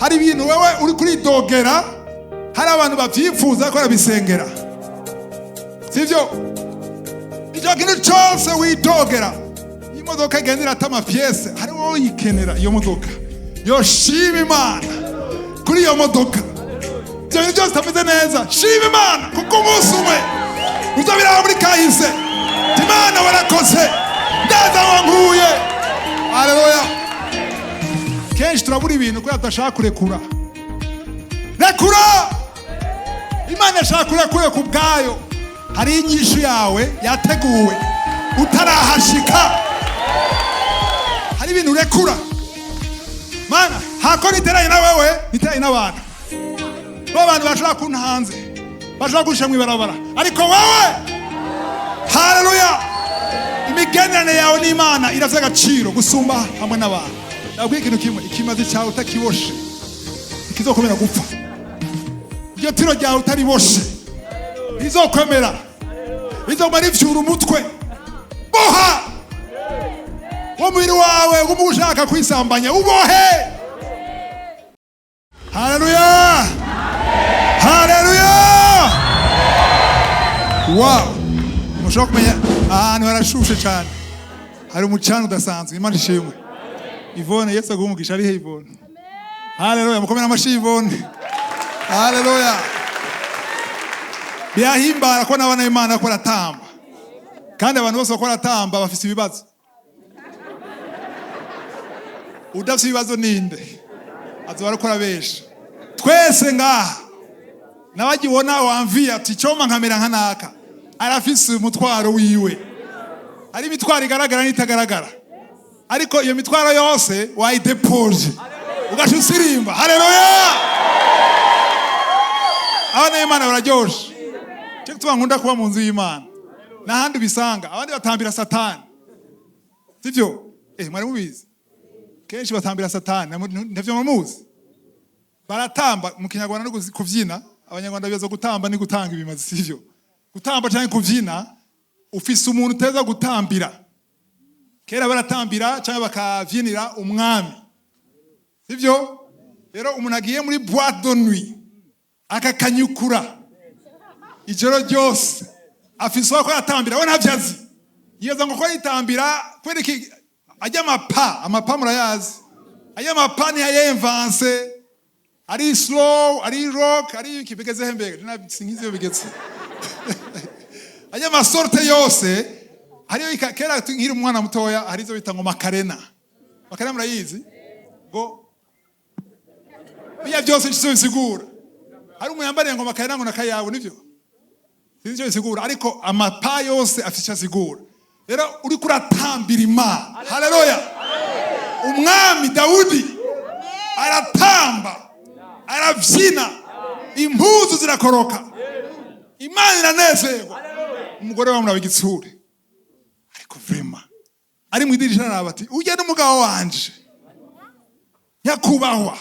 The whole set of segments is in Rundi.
Hari ibintu wewe uri kuridogera, hari abantu bavyifuza ko barabisengera, sivyo? Icyo kintu cyose widogera, imodoka igenda irata ama pièces, hari wowe uyikenera iyo modoka. Yoshima Imana kuri iyo modoka. Ibyo bintu byose bitameze neza, shima Imana, kuko umunsi umwe uzabiraba muri kahise. Imana warakoze, ndaza wankuye. Haleluya! Kenshi turabura ibintu kubera tudashaka kurekura. Rekura! Imana ishaka kurekure ku bwayo. Hari inyishu yawe yateguwe utarahashika. Hari ibintu urekura. Mana, hako niteranye na wewe, niteranye n'abantu. Bo bantu bashobora kunta hanze, bashobora gushira mw'ibarabara, ariko wewe, haleluya, imigenderanire yawe n'Imana irafite agaciro gusumba hamwe n'abantu. Ndabwiye ikintu kimwe: ikimazi cyawe utakiboshe ntikizokomera gupfa. Iryo tiro ryawe utariboshe ntizokwemera, rizoguma rivyura umutwe. Boha wo mubiri wawe guma ushaka kwisambanya, ubohe. Haleluya, haleluya! Wow, mushobora kumenya ahantu harashushe cyane, hari umucanga udasanzwe. Imana ishimwe. Ivone, Yesu aguhe umugisha. Arihe Ivone? Haleluya! Mukomere amashyi Ivone. Haleluya! Birahimbara ko n'abana b'Imana ko baratamba, kandi abantu bose bako baratamba bafise ibibazo. Udafise ibibazo ninde? Azoba ariko arabesha. Twese ngaha nabagibona wamviye ati cyoma nkamera nka naka, arafise umutwaro wiwe. Hari imitwaro igaragara n'itagaragara, ariko iyo mitwaro yose wayidepoje ugaca usirimba. Haleluya! Abana b'Imana bararyoshe. Cyo gituma nkunda kuba mu nzu y'Imana, n'ahandi ubisanga. Abandi batambira Satani, sivyo? Mwari mubizi? Kenshi batambira Satani, ntavyo muzi? Baratamba mu Kinyarwanda no kuvyina. Abanyarwanda bibaza gutamba ni gutanga ibimazi, sivyo? Gutamba canke kuvyina, ufise umuntu uteza gutambira. Kera baratambira cyangwa bakavyinira umwami, sivyo? Rero umuntu agiye muri boîte de nuit akakanyukura ijoro ryose, afise uwo atambira. We ntavyo azi, yibaza ngo ko yitambira. Kubera iki? Ajya amapa, amapa murayazi, ajya amapa ntiyayemvanse. Ari slow, ari rock, ari iki, bigeze he mbega? Sinkizi iyo bigeze. Ajya ama sortes yose hariyo. Kera nkiri umwana mutoya, hari izo bita ngo makarena. Makarena murayizi? Ngo bijya byose icyo bisigura. Hari umuntu yambariye ngo makarena ngo nakayabo, nivyo? Sinzi icyo bisigura, ariko amapa yose afite icyo asigura. Rero uriko uratambira Imana. Haleluya! Umwami Dawudi aratamba, arabyina, impuzu zirakoroka, Imana iranezerwa. Umugore wamuraba igitsure, ariko vraiment ari mu idirisha araraba ati: "Ujya n'umugabo wanje nyakubahwa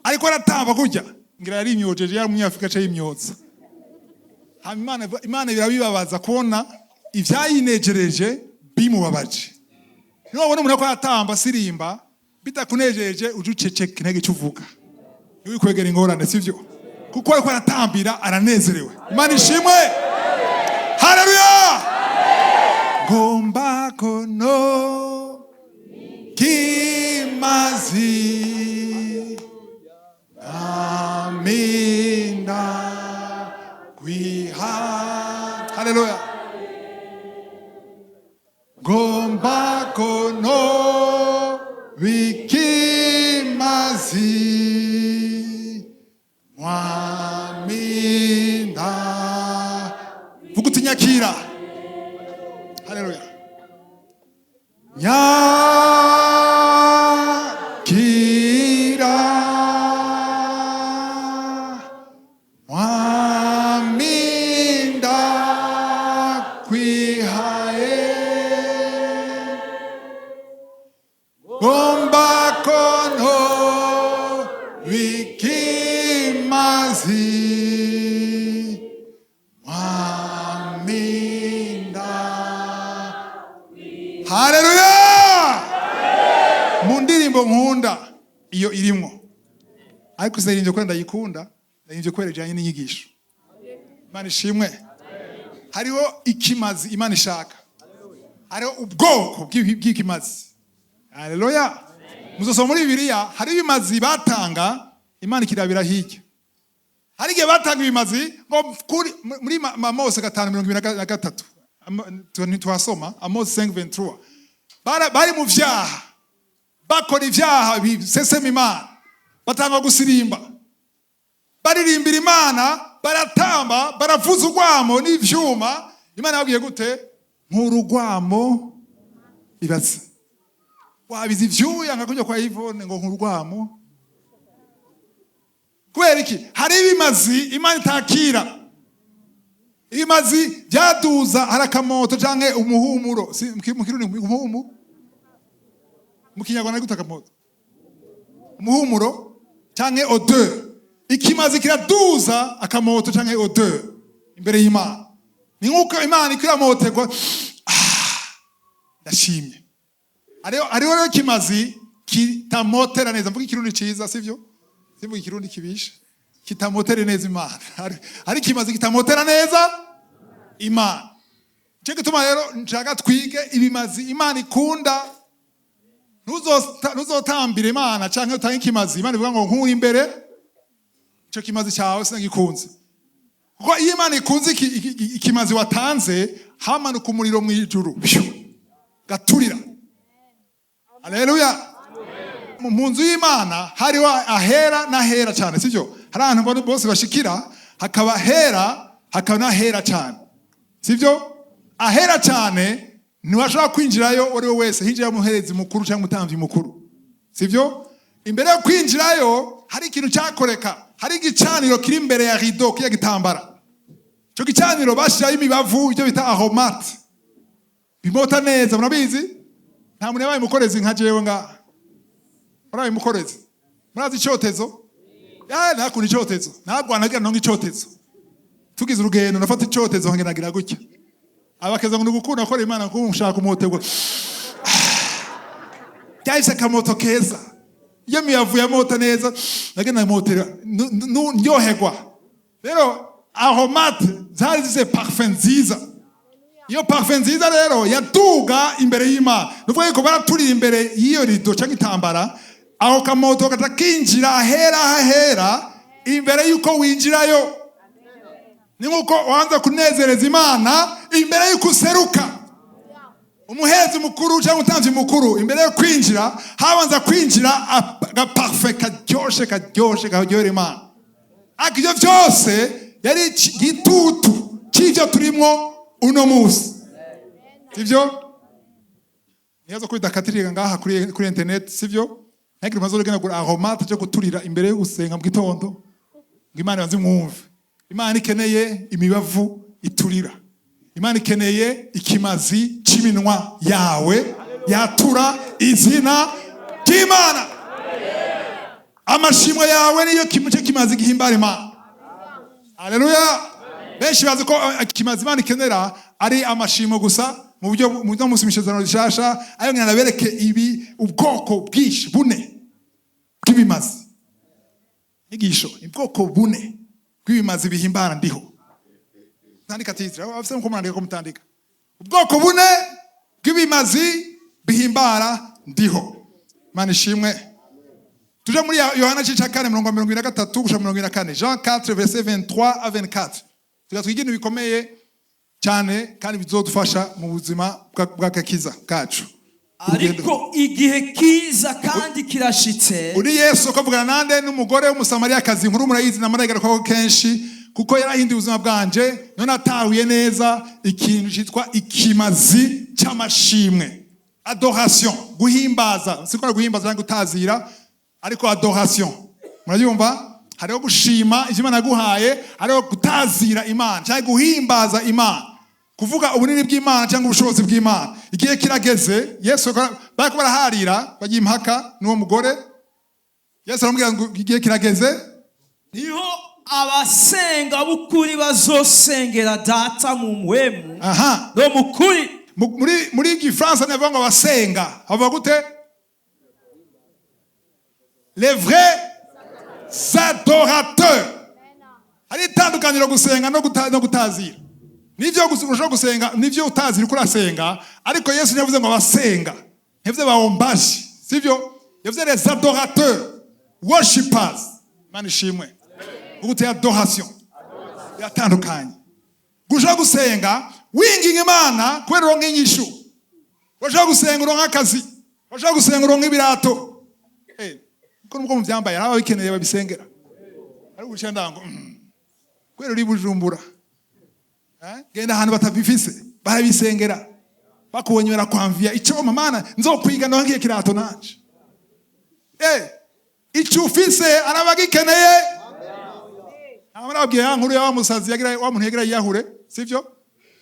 ariko aratamba gutya." Ngira yari imyojeje, yari umunyafurika aca yimyotsa. Hama Imana birabibabaza kubona ibyayinejereje bimubabaje. Niba wabona umuntu ko aratamba asirimba bitakunejeje, uje uceceke, ntege icyo uvuga, ntiwikwegera ingorane, sivyo? Kuko ariko aratambira, aranezerewe. Imana ishimwe! Haleluya! Ngomba kono kimazi aminda kwiha. Haleluya! Ngomba kono bikimazi mwaminda. Vuga uti: "Nyakira." Haleluya! Nyakira, mwaminda kwihaye. Ngomba kono bikimazi mwaminda. Haleluya! Mu ndirimbo nkunda iyo irimwo. Ariko sinaririmbye kubera ndayikunda, naririmbye kubera ijanye n'inyigisho. Imana ishimwe. Hariho ikimazi Imana ishaka, hariho ubwoko bw'ikimazi. Haleluya! Muzosoma muri Bibiliya, hari ibimazi batanga, Imana ikirabira hirya. Hari igihe batanga ibimazi ngo muri Mose 5:23. Ntitwasoma Amosi 5:23. Bari mu vyaha, bakora ivyaha bisesema Imana, batanga gusirimba, baririmbira Imana, baratamba, baravuza urwamo n'ivyuma. Imana yababwiye gute? Nk'urugwamo. Ibaze wabiza ivyuya nka kurya kwa Yvonne ngo nk'urwamo. Kubera iki? Hari ibimazi Imana itakira, ibimazi byaduza. Hari akamoto canke umuhumuro. Mu Kirundi umuhumu, mu Kinyarwanda gute akamoto? Umuhumuro canke odeur. Ikimazi kiraduza akamoto canke odeur imbere y'Imana. Ni nk'uko Imana ikiramoterwa. Ah, ndashimye. Hariho rero ikimazi kitamotera neza. Mvuga Ikirundi ciza, sivyo? Simvuga Ikirundi kibishe. Kitamotera neza Imana. Hari ikimazi kitamotera neza Imana. Nicyo gituma rero nshaka twige ibimazi Imana ikunda. Ntuzotambire Imana canke utange ikimazi Imana ivuga ngo nkuri imbere, ico kimazi cyawe sinagikunze. Kuko iyo Imana ikunze ikimazi watanze, hamanuka umuriro mu ijuru. Phew! Gaturira. Haleluya! Mu nzu y'Imana hariho ahera n'ahera cyane, sibyo? Hari ahantu bose bashikira, hakaba hera, hakaba n'ahera cyane, sibyo? Ahera cyane ntiwashobora kwinjirayo uwo ari we wese, hinjirayo umuherezi mukuru cyangwa umutambyi mukuru, sibyo? Imbere yo kwinjirayo hari ikintu cyakoreka. Hari igicaniro kiri imbere ya rideau, kiya gitambara. Icyo gicaniro bashyiraho imibavu, ibyo bita aromate, bimota neza. Murabizi, nta muntu yabaye umukorezi nka jewe ngaha. Murabaye umukorezi, murazi icyotezo? Ya, ntakunda icyotezo, ntabwo wanagira nonga icyotezo. Tugize urugendo nafata icyotezo nkagira gutya, abakeza ngo nugukunda gukora Imana kuko ushaka umuhoterwa. Byahise akamoto keza. Iyo miyavu yamota neza, nagenda motera ndyoherwa. Rero aromate zari zifise parfum nziza. Iyo parfum nziza rero yaduga imbere y'Imana. Ni ukuvuga yuko baraturira imbere y'iyo rideau cyangwa itambara, aho kamoto gaca kinjira ahera, ahera imbere y'uko winjirayo. Ni nk'uko wanza kunezereza Imana imbere y'uko useruka. Umuhezi mukuru cyangwa umutambyi mukuru, imbere yo kwinjira habanza kwinjira agaparfum karyoshe, karyoshe, karyohera Imana. Ariko ibyo byose yari igitutu cy'ibyo turimo uno munsi, sibyo? Nibaza ko bidakatirira ngaha kuri internet, sibyo? Ntagire umaze urugendo kugura aromate cyo guturira imbere yo gusenga mu gitondo ngo Imana ibanze mwumve. Imana ikeneye imibavu iturira. Imana ikeneye ikimazi cy'iminwa yawe yatura izina ry'Imana. Amashimwe yawe niyo cyo kimazi gihimbara Imana. Haleluya! Benshi bazi ko ikimazi Imana ikenera ari amashimwe gusa. Mu buryo mu buryo munsi misezerano rishasha ayo ngira nabereke ibi, ubwoko bwinshi bune bw'ibimazi. Inyigisho, ubwoko bune bw'ibimazi bihimbara ndiho. Tandika titre, abafise nko murandika, ko mutandika. Ubwoko bune bw'ibimazi bihimbara ndiho. Imana ishimwe. Tuje muri Yohana 4, mirongo 23 gushika 24. Jean 4, verset 23 à 24. Tuga twiga ibintu bikomeye cyane kandi bizodufasha mu buzima bw'agakiza kacu. Ariko igihe kiza kandi kirashitse. Uri Yesu akavugana nande? N'umugore w'Umusamariyakazi. Inkuru murayizi, namarayigarukaho kenshi kuko yarahinduye ubuzima bwanje. None atahuye neza ikintu cyitwa ikimazi cy'amashimwe, adoration, guhimbaza. Sikora guhimbaza cyangwa gutazira, ariko adoration murayumva. Hariho gushima ivyo Imana yaguhaye, hariho gutazira Imana cyangwa guhimbaza Imana, kuvuga ubunini bw'Imana cyangwa ubushobozi bw'Imana. Igihe kirageze, Yesu bariko baraharira, bagiye impaka n'uwo mugore. Yesu aramubwira ngo igihe kirageze. Niho abasenga b'ukuri bazosengera Data mu mpwemu no mu kuri. Muri Gifaransa ntibavuga ngo abasenga, bavuga gute? Les vrais Adorateurs. Hari itandukaniro gusenga no gutazira. Nivyo ushobora gusenga, nivyo utazira uko urasenga, ariko Yesu ntiyavuze ngo abasenga, ntiyavuze baombaji, sivyo? Yavuze les adorateurs, worshippers. Imana ishimwe. Ubu adoration biratandukanye. Gushobora gusenga winginga Imana kubera uronka inyishu, urashobora gusenga uronka akazi, urashobora gusenga uronka ibirato. Ko nubwo muvyambaye, hari ababikeneye babisengera, ariko uciye ndango kubera uri Bujumbura. Genda ahantu batabifise, barabisengera, bakubonye barakwamvia icoma: "Mana, nzokwiga ndonke kirato nanje." Icyo ufise arabagikeneye. Nababwiye ya nkuru ya wa musazi yagira, wa muntu yagira yiyahure, sivyo?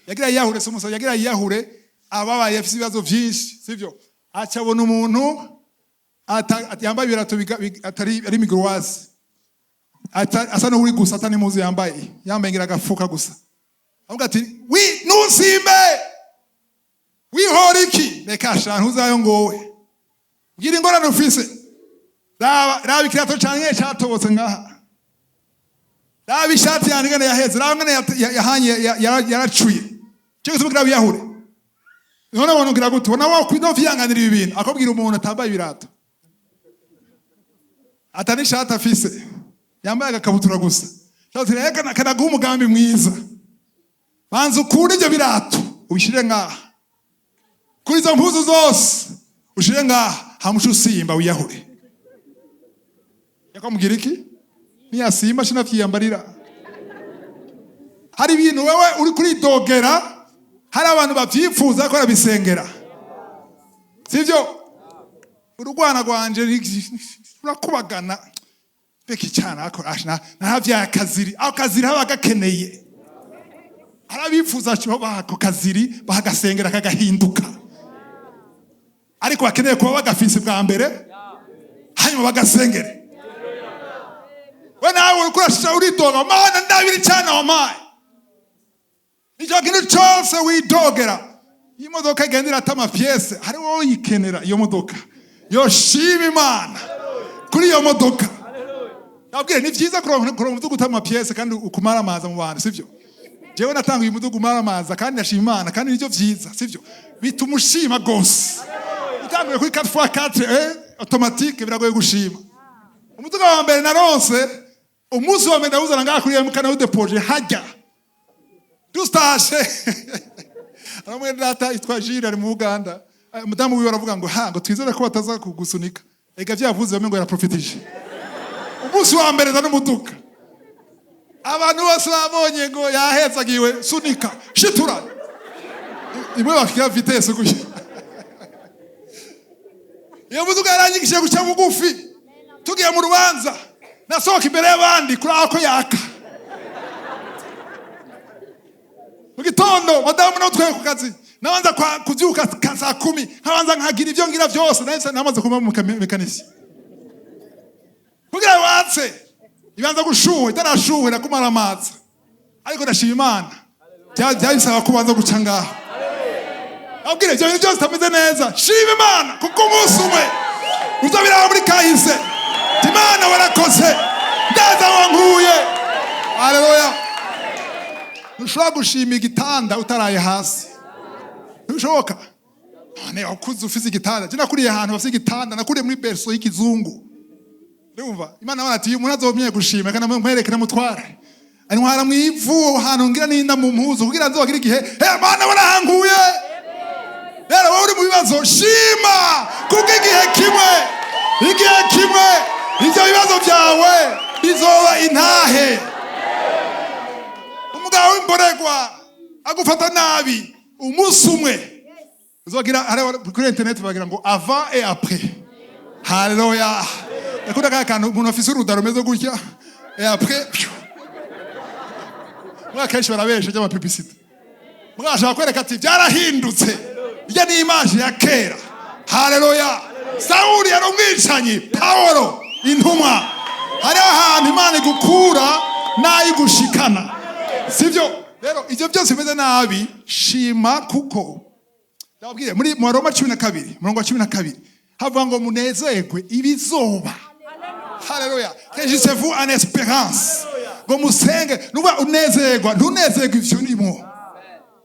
Yagira yiyahure, si umusazi, yagira yiyahure, ababaye, afise ibibazo vyinshi, sivyo? Aca abona umuntu yambaye ibirato atari ari migruwazi, asa n'uri gusa atani impuzu yambaye, yambaye ngira agafuka gusa. Avuga ati: "Wi ntusimbe, wihora iki? Reka sha, ntuzayo ngowe mbwira ingorane ufise. Raba, raba ikirato canje catobotse ngaha, raba ishati yanjye ingene yaheze, raba ingene yahanye yaracuye. Cyo gituma kugira wiyahure. None wabona ugira gute? Ubona wo vyihanganira ibi bintu?" Akabwira umuntu atambaye ibirato, atani ishati afise, yambaye agakabutura gusa. Shati reka kanaguha umugambi mwiza: banza ukure ibyo birato ubishire ngaha, kuri izo mpuzu zose ushire ngaha, hama uce usimba wiyahure. Yakamubwira iki? Niyasimba shinavyiyambarira. Hari ibintu wewe uri kuridogera, hari abantu bavyifuza ko barabisengera, sivyo? Urugwana rwanje rurakubagana beki cyane, ako naravyaye akaziri, ako kaziri haba gakeneye. Hari abifuza cyo ako kaziri bakagasengera kagahinduka, ariko bakeneye kuba bagafise bwa mbere, hanyuma bagasengere. We nawe uriko urashisha, uridoga: "Mana, ndabiri cyane wampaye." Icyo kintu cyose widogera, iyi modoka igenda irata amapiyese, hari wowe uyikenera iyo modoka, yoshima Imana kuri iyo modoka. Nabwire, ni byiza kuronka umuduga uta amapiyese kandi ukumara amaza mu bantu, sivyo? Jewe natanga uyu muduga umara amaza kandi ndashima Imana, kandi nivyo vyiza, sivyo? Bituma ushima gose. Utanguye kuri 4x4 automatique, biragoye gushima. Umuduga wa mbere naronse, umunsi wa mbere ndawuzana ngaha kuri MK, nawudepoje hajya dustashe aramwe. Data itwa Jire ari mu Uganda. Umudamu wiwe aravuga ngo ha ngo twizere ko bataza kugusunika. Ega vyavuze bamwe ngo yaraprofitije. Umunsi wa mbere nza n'umuduga, abantu bose babonye ngo yahezagiwe, sunika, shitura imwe bafikia vitesse gutya. Iyo muduga yaranyigishije guca bugufi. Tugiye mu rubanza, nasohoka imbere y'abandi kuri ako yaka. Mu gitondo madamu nawe twaye ku kazi, nabanza kubyuka saa 10, nkabanza nkagira ibyo ngira byose. Nahise namaze kuba umumekanisi kugira watse, ibanza gushuha, itarashuha irakumara amazi. Ariko ndashima Imana, byabisaba ko ubanza guca ngaho. Abwire ibyo bintu byose bitameze neza, shima Imana, kuko umunsi umwe uzobiraba muri kahise. Ati: "Imana warakoze, ndaza wankuye." Haleluya! Ntushobora gushima igitanda utaraye hasi, ntibishoboka. None wakuze ufise igitanda? Je nakuriye ahantu bafise igitanda, nakuriye muri berceau y'ikizungu. Urumva Imana bana ati: "Umuntu azomye gushima kana mwereke namutware antwara mu ivu ahantu ngira ninda mu mpuzu kugira nzogire igihe. Hey, Mana warahankuye." Rero wowe uri mu bibazo, shima, kuko igihe kimwe, igihe kimwe ibyo bibazo byawe bizoba intahe. Umugabo w'imboregwa agufata nabi, umunsi umwe uzogira hariya kuri internet bagira ngo avant et après. Haleluya! Nakunda ka kantu umuntu afise uruda rumeze gutya, et après piu. Mwa kenshi barabesha by'amapublicité, mwashaka kwereka ati byarahindutse, irya ni image ya kera. Haleluya! Sawuli yari umwicanyi, Pawulo intumwa. Hariho ahantu Imana igukura n'ayigushikana, sibyo? Rero ibyo byose bimeze nabi, shima, kuko ndababwire muri mu Roma 12 umurongo wa 12 havuga ngo munezerwe ibizoba. Haleluya! Réjouissez-vous en espérance. Ngo musenge nuba unezerwa, ntunezerwe ivyo urimo.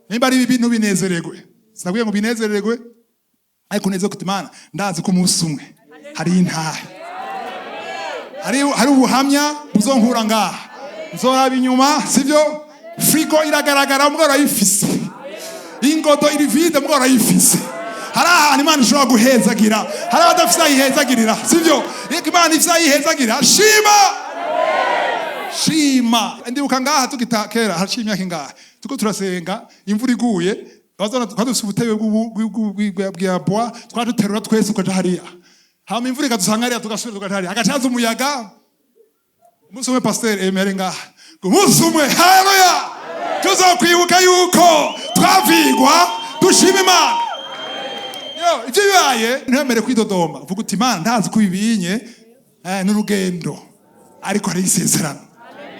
Nimba ari bibi, ntubinezererwe. Sinabwiye ngo binezererwe, ariko unezerwe kuti: "Imana, ndazi ko umunsi umwe hari intahe, hari ubuhamya buzonkura ngaha, nzoraba inyuma." Sivyo? Frigo iragaragara, mugabo urayifise. Ingodo iri vide, mugabo urayifise. Hari ahantu Imana ishobora guhezagira, hari abadafise ayihezagirira. Sivyo? Reka, Imana ifise ayihezagira. Shima, shima. Ndibuka ngaha tugita kera, haciye imyaka ingahe, tuko turasenga, imvura iguye, twazana, twari dufise ubutebe bwa bois, twaduterura twese ukaja hariya. Hama imvura ikadusanga hariya, tugasubira tukaja hariya, hagacaza umuyaga. Umunsi umwe pasiteri emere ngaha ngo umunsi umwe, haleluya, tuzokwibuka yuko twavigwa dushima Imana. Yo, ivyo bibaye, ntiwemere kwidodomba. Vuga uti: "Imana, ndazi ko ibibinye n'urugendo, ariko hari isezerano,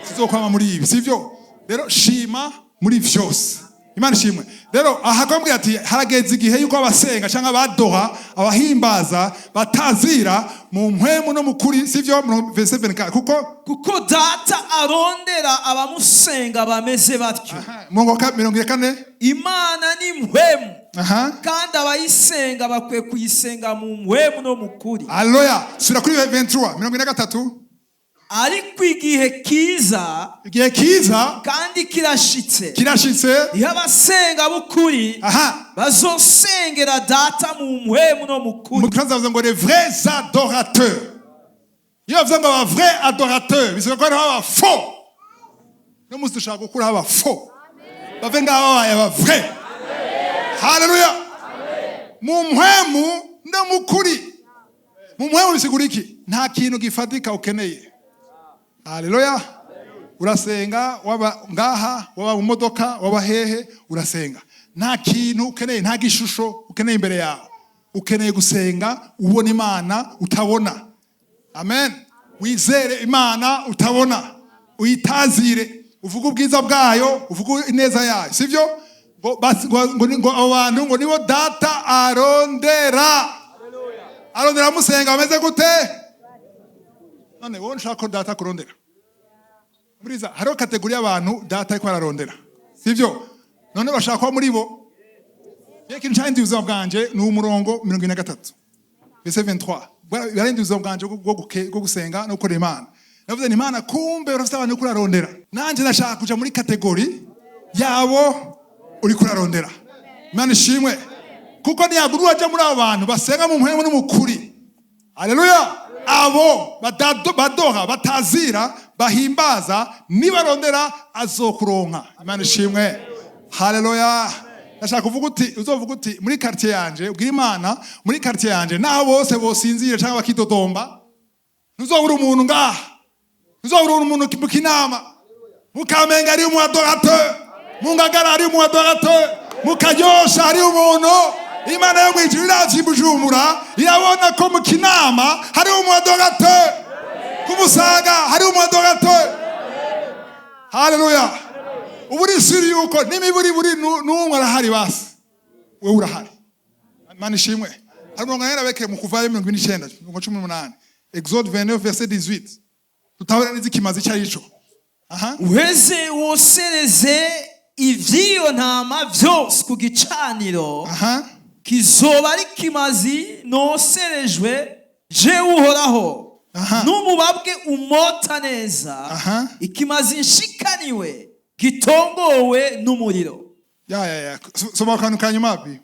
sizokwama muri ibi." Sivyo? Rero shima muri vyose. Imana ishimwe. Rero aha akambwira ati harageze igihe yuko abasenga cyangwa abadoha, abahimbaza, batazira mu mpwemu no mu kuri. Sivyo? Verset 24, kuko Kuko Data arondera abamusenga bameze batyo. Murongo wa 44. Imana ni mpwemu, kandi abayisenga bakwiye kuyisenga mu mpwemu no mu kuri. Haleluya! Sura kuri 23, 43. Ariko igihe kiza, Igihe kiza, kandi kirashitse, kirashitse, iyo abasenga b'ukuri bazosengera Data mu mpwemu no mu kuri. Mu Gifaransa bavuze ngo les vrais adorateurs. Iyo bavuze ngo aba vrais adorateurs, bivuga ko hariho aba faux. No munsi dushaka gukuraho aba faux, bave ngaho babaye aba vrais. Haleluya! Mu mpwemu no mu kuri. Mu mpwemu bisigura iki? Nta kintu gifatika ukeneye. Haleluya! Urasenga, waba ngaha, waba mu modoka, waba hehe, urasenga. Nta kintu ukeneye, nta gishusho ukeneye imbere yawe. Ukeneye gusenga ubona Imana utabona. Amen. Wizere Imana utabona, uyitazire, uvuge ubwiza bwayo, uvuge ineza yayo. Sivyo? Ngo ngo abo bantu ngo nibo Data arondera. Arondera musenga bameze gute? None wowe nshaka ko Data kurondera? Buriza hariho catégorie y'abantu Data ariko ararondera. Sivyo? None bashaka kuba muri bo? Iyo kintu cyahinduye ubuzima bwanje ni umurongo 43, verset 23. Byahinduye ubuzima bwanje bwo gusenga no gukorera Imana. Navuze ni Imana, kumbe urafite abantu uriko urarondera, nanje ndashaka kuja muri catégorie yabo uriko urarondera. Imana ishimwe, kuko ntiyagura waja muri abo bantu basenga mu mpwemu no mu kuri. Haleluya! Abo badoha, batazira, bahimbaza, nibarondera azokuronka. Imana ishimwe. Haleluya! Ndashaka kuvuga uti, uzovuga uti muri quartier yanje, ubwira Imana muri quartier yanje, naho bose bosinzira cyangwa bakidodomba, ntuzobura umuntu ngaha, ntuzobura umuntu mu Kinama, mu Kamenge ari umu adorateur, mu Ngagara ari umu adorateur, mu Kanyosha hari umuntu. Imana yo mwijuru iravye i Bujumbura, irabona ko mu Kinama hari umu adorateur, ku Musaga hari umu adorateur. Haleluya! Ubu uri sûr yuko n'imiburi buri n'umwe arahari, basi wewe urahari. Imana ishimwe. Hari umurongo yarabekeye mu Kuvayo 49, mirongo 18, Exode 29 verset 18. Tutabona neza ikimazi icyo ari cyo. Aha. Uheze wosereze ivy'iyo ntama vyose ku gicaniro, kizoba ari kimazi noserejwe jewe Uhoraho, n'umubabwe umota neza, ikimazi nshikaniwe gitongowe n'umuriro. Ya, soma akantu ka nyuma bi.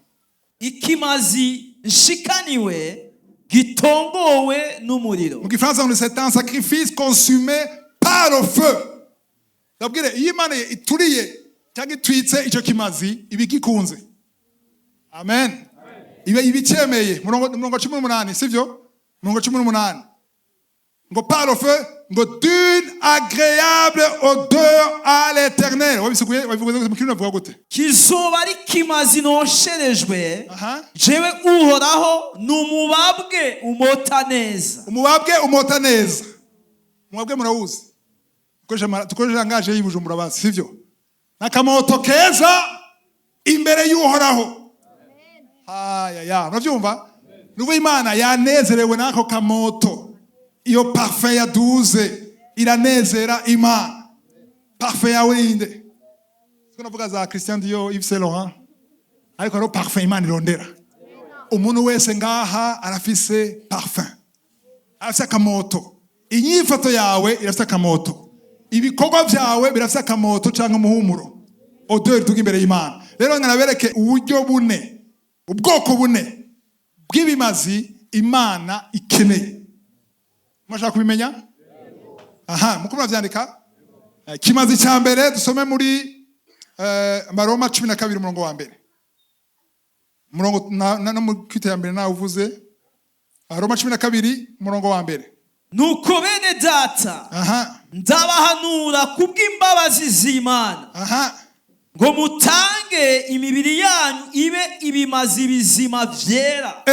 Ikimazi nshikaniwe gitongowe n'umuriro. Mu Gifaransa ngo c'est un sacrifice consumé par le feu. Ndabwire, iyo Imana ituriye cyangwa itwitse icyo kimazi, iba igikunze. Amen. Iba ibicemeye. Murongo 18. Sivyo? Murongo 18 ngo par le feu, ngo d'une agréable odeur à l'Éternel. Wabisiguye, wabivuze mu Kirundi, bavuga gute? Kizoba ari kimazi nosherejwe jewe Uhoraho, ni umubabwe umota neza. Umubabwe umota neza. Umubabwe murawuzi? Dukoresha langage y'Ibujumbura bazi. Sivyo? N'akamoto keza imbere y'Uhoraho. Haya ya, muravyumva? Nubu Imana yanezerewe n'ako kamoto. Iyo parfum yaduze iranezera Imana. Parfum yawe ninde? Siko navuga za Christian Dior, Yves Saint Laurent, ariko hariho parfum Imana irondera. Umuntu wese ngaha arafise parfum, arafise akamoto. Inyifato yawe irafise akamoto, ibikorwa byawe birafise akamoto cyangwa umuhumuro, odeur tuga imbere y'Imana. Rero nkanabereke uburyo bune, ubwoko bune bw'ibimazi Imana ikeneye. Murashaka kubimenya? Aha muko muravyandika. Ikimazi cya mbere dusome muri Abaroma 12, umurongo wa mbere, umurongo no mu kwita ya mbere nawe uvuze. Roma 12, umurongo wa mbere. Nuko bene data, ndabahanura kubw'imbabazi z'Imana ngo mutange imibiri yanyu ibe ibimazi bizima vyera,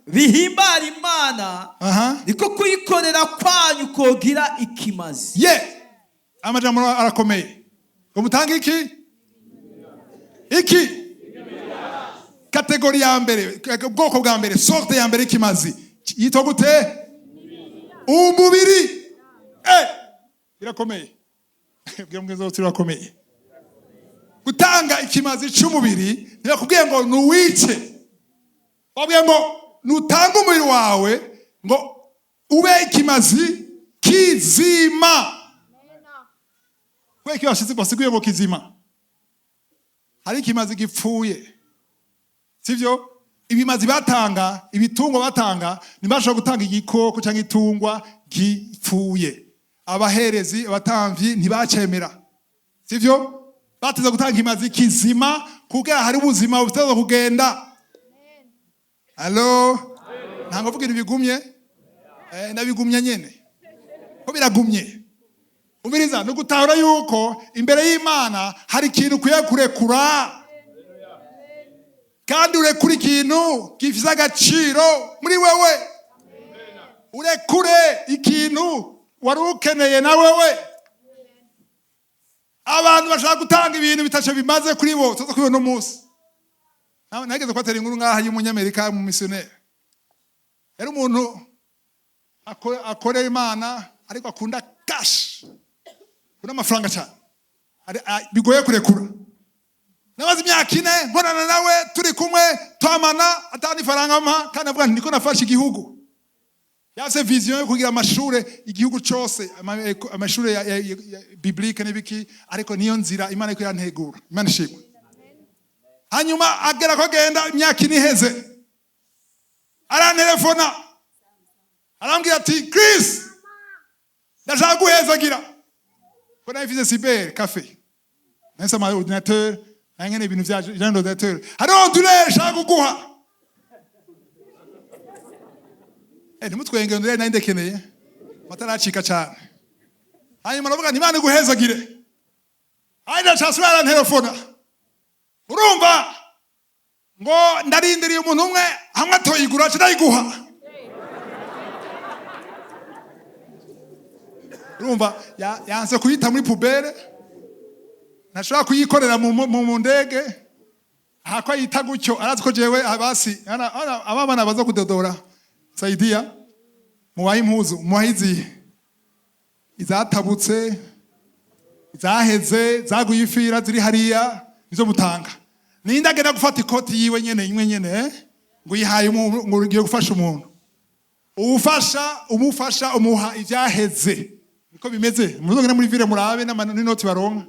bihimbara Imana, niko kuyikorera kwanyu kogira ikimazi. Ye, amajambo arakomeye. Ngo mutange iki? Iki catégorie ya mbere, ubwoko bwa mbere, sorte ya mbere y'ikimazi yitwa gute? Umubiri. Birakomeye. Bwira mugenzi wawe uti: "Birakomeye." Gutanga ikimazi c'umubiri, ntibakubwiye ngo nuwice, babwiye ngo nutange umubiri wawe ngo ube ikimazi kizima. Kubera ko bashize basiguye ngo kizima, hari ikimazi gipfuye, sivyo? Ibimazi batanga, ibitungwa batanga, ntibashobora gutanga igikoko cyangwa itungwa gipfuye. Abaherezi, abatamvyi ntibacemera, sivyo? Bateza gutanga ikimazi kizima kugira hari ubuzima buteza kugenda. Allo, ntabwo mvuga ibintu bigumye, ndabigumye nyene ko biragumye. Umviriza, ni ugutahura yuko imbere y'Imana hari ikintu ukwiye kurekura, kandi urekure ikintu gifite agaciro muri wewe, urekure ikintu wari ukeneye na wewe. Abantu bashaka gutanga ibintu bitaco bimaze kuri bo. Tuza kuri uno munsi. Nageze kubatera inkuru ngaha y'umunyamerika, mu missionnaire. Yari umuntu akorera Imana, ariko akunda cash, akunda amafaranga cyane. Bigoye kurekura. Namaze imyaka 4 nkorana nawe, turi kumwe, twamana atani ifaranga mpa, kandi avuga nti: "Niko nafashe igihugu." Yase vision yo kugira amashure igihugu cose, amashure ya biblique n'ibiki, ariko niyo nzira Imana iko irantegura. Imana ishimwe. Hanyuma agera ko agenda, imyaka 4 iheze, arantelefona, arambwira ati: "Chris, ndashaka guhezagira ko nari mfise cyber café, nahise ama ordinateur, nari nkeneye ibintu vya genre ordinateur, hariho ordinateur nshaka kuguha." Ntimutwenge, ordinateur nari ndekeneye, amatara cyane. Hanyuma aravuga nti: "Imana iguhezagire." Hanyuma ndashaka, arantelefona, urumva ngo ndarindiriye umuntu umwe hamwe atoyigura aca ndayiguha. Urumva yanse kuyita muri poubelle, ntashobora kuyikorera mu ndege ahako ayita gutyo. Arazi ko jewe abasi aba bana baza kudodora saidia, mubahe impuzu, mubahe izihe? Izatabutse, izaheze, zaguye ifira, ziri hariya nizo mutanga. Ninde agenda gufata ikoti yiwe nyene imwe nyene, eh? Ngo uyihaye umuntu, ngo ugiye gufasha umuntu? Uwufasha, umufasha, umuha ivyaheze. Niko bimeze. Muzogenda muri ville murabe n'inoti baronka.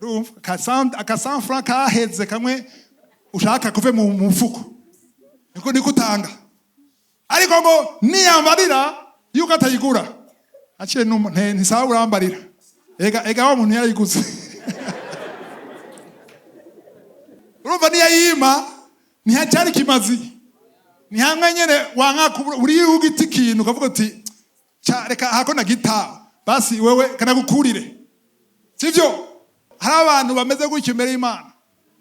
Urumva aka 100 francs kaheze kamwe ushaka kuve mu mufuko, niko utanga. Ariko ngo niyambarira yuko atayigura, aciye ntisaba urambarira. Ega wa muntu yarayiguze. Urumva niyayima ntihacyari kimazi. Ni hamwe nyene wanka uri ugita ikintu ukavuga uti: "Ca reka hako nagita basi wewe kanagukurire." Sivyo? Hari abantu bameze gutyo imbere y'Imana.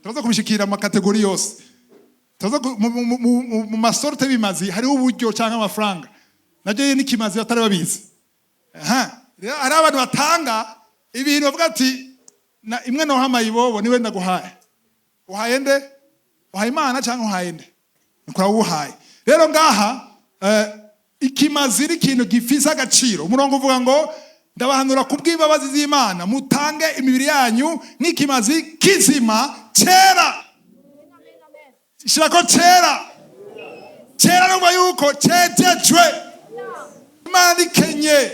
Turaza kubishikira mu ma catégories yose. Turaza mu ma sortes bimazi, hariho uburyo cyangwa amafaranga, nabyo n'ikimazi batari babizi. Aha rero hari abantu batanga ibintu bavuga ati: "Na imwe noha mayibobo niwe ndaguhaye." Uhaye nde? Uhaye Imana cyangwa uhaye nde? Nikura uhaye. Rero ngaha ikimazi. Ikimazi ni ikintu gifise agaciro. Umurongo uvuga ngo: "Ndabahanura kubw'imbabazi z'Imana, mutange imibiri yanyu nk'ikimazi kizima, cera." Shirako cera. Cera numva yuko cejejwe. Imana ikenye,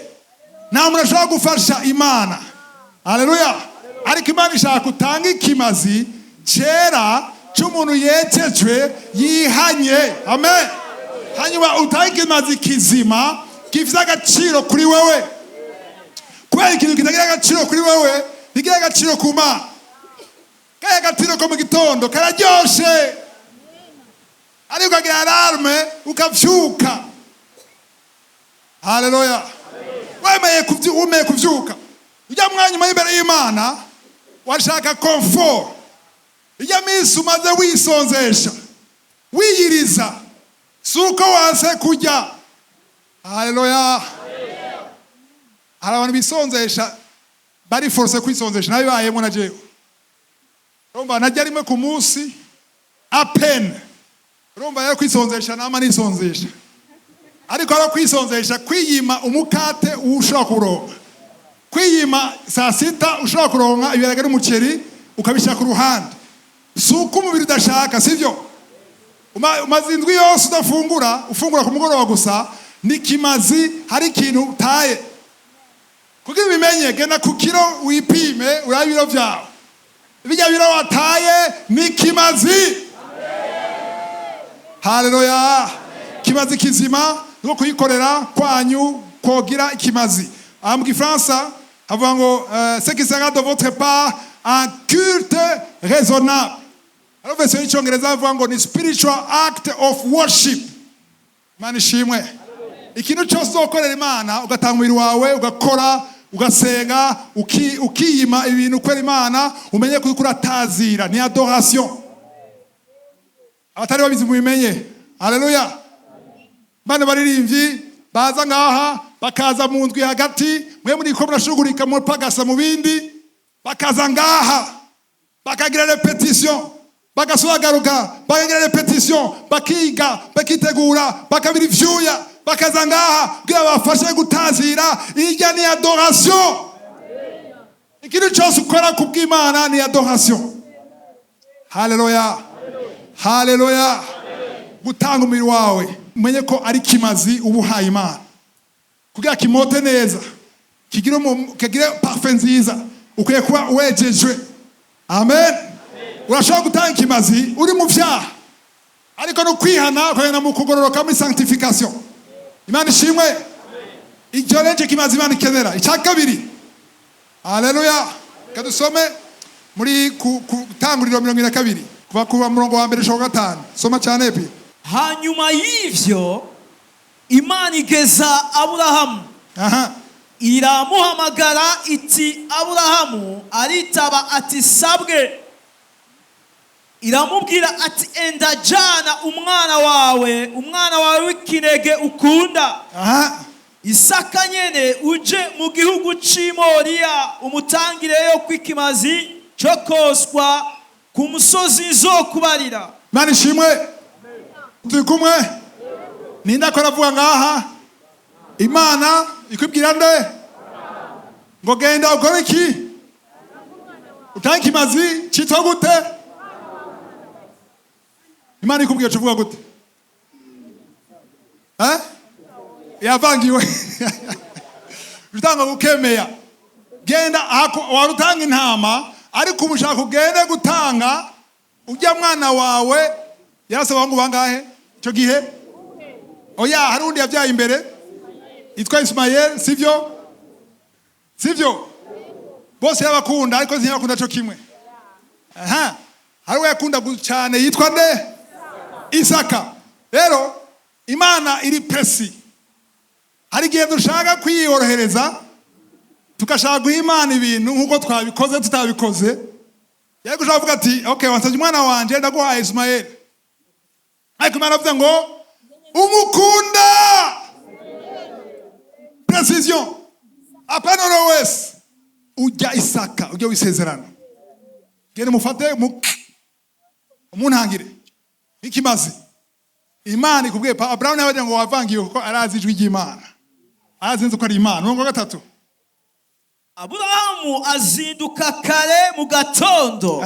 nta muntu ashobora gufasha Imana. Haleluya! Ariko Imana ishaka utanga ikimazi cera cy'umuntu yejejwe, yihanye. Amen. Hanyuma utange ikimazi kizima gifite agaciro kuri wewe, kubera ikintu kitagira agaciro kuri wewe ntigira agaciro ku Mana. Kaya agaciro ko mu gitondo kararyoshe, ariko ukagira alarme ukavyuka. Haleluya! Wemeye kuvyuka ujya mwanya nyuma y'imbere y'Imana, washaka confort. Ijya minsi umaze wisonzesha, wiyiriza, si uko wanse kurya. Haleluya! Hari abantu bisonzesha bari forcé kwisonzesha. Nabibayemo na jewe. Urumva, najya rimwe ku munsi à peine. Urumva rero, kwisonzesha nama nisonzesha, ariko ari kwisonzesha kwiyima umukate ushobora kuronka, kwiyima saa sita ushobora kuronka ibiharage n'umuceri ukabishyira ku ruhande, si uko umubiri udashaka, sibyo? Umaze indwi yose udafungura, ufungura ku mugoroba gusa, ni kimazi. Hari ikintu utaye. Kugira ubimenye, genda ku kiro wipime, urabe ibiro byawe. Bijya biro wataye ni kimazi. Haleluya! Kimazi kizima no kuyikorera kwanyu kogira ikimazi. Aha mu Gifaransa havuga ngo "ce qui sera de votre part un culte raisonnable". Hariho version y'Icyongereza bavuga ngo ni "spiritual act of worship". Imana ishimwe. Ikintu cyose uzokorera Imana, ugatanga umubiri wawe, ugakora, ugasenga, ukiyima ibintu ukorera Imana, umenye ko uriko uratazira, ni adoration. Abatari babizi mubimenye. Haleluya! Bano baririmbyi baza ngaha, bakaza mu ndwi hagati, mwe muri ko murashugurika, mupagasa mu bindi, bakaza ngaha bakagira répétition, bagasubagaruka bakagira répétition, bakiga, bakitegura, bakabira ivyuya, bakaza ngaha kugira bafashe gutazira. Irya ni adoration. Ikintu cyose ukora ku bw'Imana ni adoration. Haleluya, haleluya! Gutanga umubiri wawe, umenye ko ari kimazi uba uhaye Imana kugira kimote neza, kigire parfum nziza, ukwiye kuba wejejwe. Amen. Urashobora gutanga ikimazi uri mu vyaha, ariko no kwihana ukagenda mu kugororoka, muri sanctification. Imana ishimwe. Icyo rero nicyo kimazi Imana ikenera. Icya kabiri, haleluya, kadusome muri ku tanguriro 42, kuva ku murongo wa mbere gushika ku gatanu. Soma cyane pi. Hanyuma y'ivyo Imana igeza Aburahamu, iramuhamagara iti: "Aburahamu!" Aritaba ati: "Sabwe." Iramubwira ati: "Enda jana umwana wawe, umwana wawe w'ikinege ukunda, Isaka nyene, uje mu gihugu c'i Moriya, umutangireyo kw'ikimazi cyo koswa ku musozi nzokubarira." Imana ishimwe. Turi kumwe? Ninde ko aravuga ngaha? Imana ikwibwira nde ngo genda ukore iki? Utange ikimazi cyitwa gute? Imana ikubwiye uvuga gute? Eh? Yavangiwe, utanga gukemeya. Genda wari utanga intama, ariko ubu ushaka ugende gutanga ujya mwana wawe. Yarasaba abahungu bangahe icyo gihe? Oya, hari undi yabyaye imbere yitwa Ismael, sivyo? Sivyo? Bose yabakunda, ariko ntiyabakunda cyo kimwe. Aha hari uwo yakunda cyane yitwa nde? Isaka. Rero Imana iri précis. Hari igihe dushaka kwiyorohereza, tugashaka guha Imana ibintu nk'uko twabikoze tutabikoze. Yari gushaka kuvuga ati: "Okay, wansabye umwana wanje, ndaguhaye Ismael." Ariko Imana avuze ngo umukunda, précision, apana uwo wese, ujya Isaka, ujya w'isezerano, genda mufate umuntangire ikimazi. Imana ikubwiye pa Abrahamu nawe ngo wavangiye, kuko arazi ijwi ry'Imana, arazi neza ko ari Imana. Umurongo wa gatatu. Aburahamu azinduka kare mu gatondo,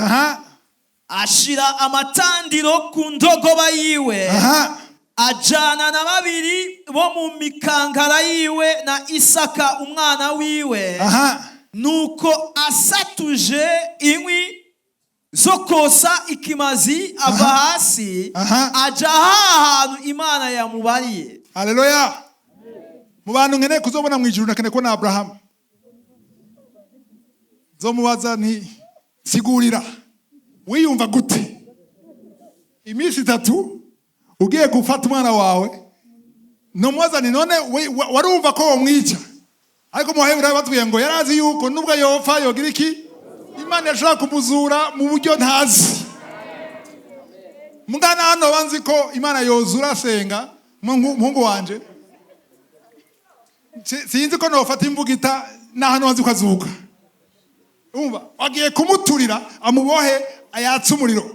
ashira amatandiro ku ndogoba yiwe, ajana na babiri bo mu mikangara yiwe na Isaka umwana wiwe. Nuko asatuje inkwi zo kosa ikimazi, ava hasi, aja hantu Imana yamubariye. Haleluya! Mu bantu nkeneye kuzobona mu ijuru, nakeneye kubona Aburahamu. Nzomubaza nti: "Sigurira, wiyumva gute iminsi 3 ugiye gufata umwana wawe?" Nomubaza nti: "None warumva ko womwica?" Ariko mu Baheburayo batubwiye ngo yarazi yuko nubwo yopfa yogira iki, Imana yashobora kumuzura mu buryo ntazi. Mugana hano banzi ko Imana yozura asenga umuhungu wanje. Sinzi ko nofata imbugita n'ahantu banzi ko azuka. Umva, agiye kumuturira, amubohe, ayatse umuriro,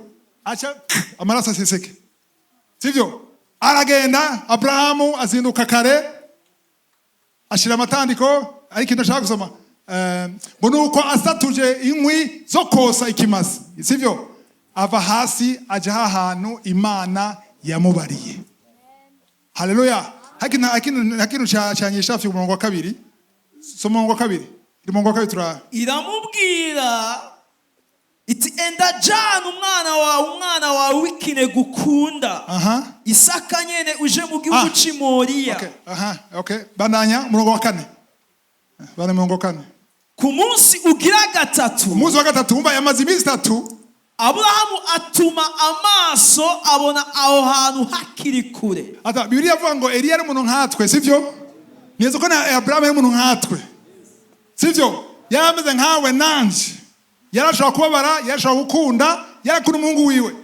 aca amaraso aseseke, sivyo? Aragenda, Aburahamu azinduka kare, ashira amatandiko. Ariko ikintu ashaka gusoma, ngo nuko asatuje inkwi zo kosa ikimazi, sivyo, ava hasi aja hantu Imana yamubariye. Haleluya! Hakintu cyanyisha hafi umurongo wa kabiri. So umurongo wa kabiri, umurongo wa kabiri tura Iramubwira iti: "Enda jana umwana wawe, umwana wawe w'ikinege ukunda, Isaka nyene, uje mu gihugu c'i Moriya." Okay, aha, okay. Bandanya umurongo wa kane, bandanya umurongo wa kane. Ku munsi ugira gatatu, Umunsi wa gatatu, wumva yamaze iminsi 3. Aburahamu atuma amaso, abona aho hantu hakiri kure. Ata Bibiliya avuga ngo Eliya ari umuntu nkatwe, sivyo? Neza ko na Abrahamu ari umuntu nkatwe, sivyo? Yari ameze nkawe nanje, yarashobora kubabara, yarashobora gukunda, yarakunda umuhungu wiwe.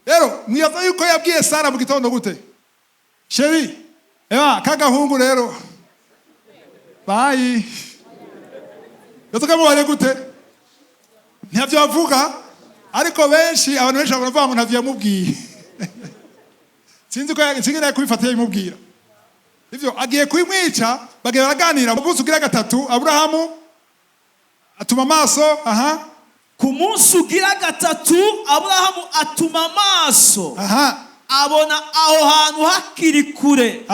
Rero mwibaza yuko yabwiye Sara mu gitondo gute: "Chérie, eba kagahungu rero, bye"? Yoza gute? Ntavyo avuga, ariko benshi, abantu benshi baravuga ngo ntavyo yamubwiye. Sinzi ko sinzi nawe kubifata yabimubwira. Ivyo agiye kubimwica, bagiye baraganira. Mu munsi ugira gatatu, Aburahamu atuma amaso, aha. Ku munsi ugira gatatu, Aburahamu atuma amaso, abona aho hantu hakiri kure.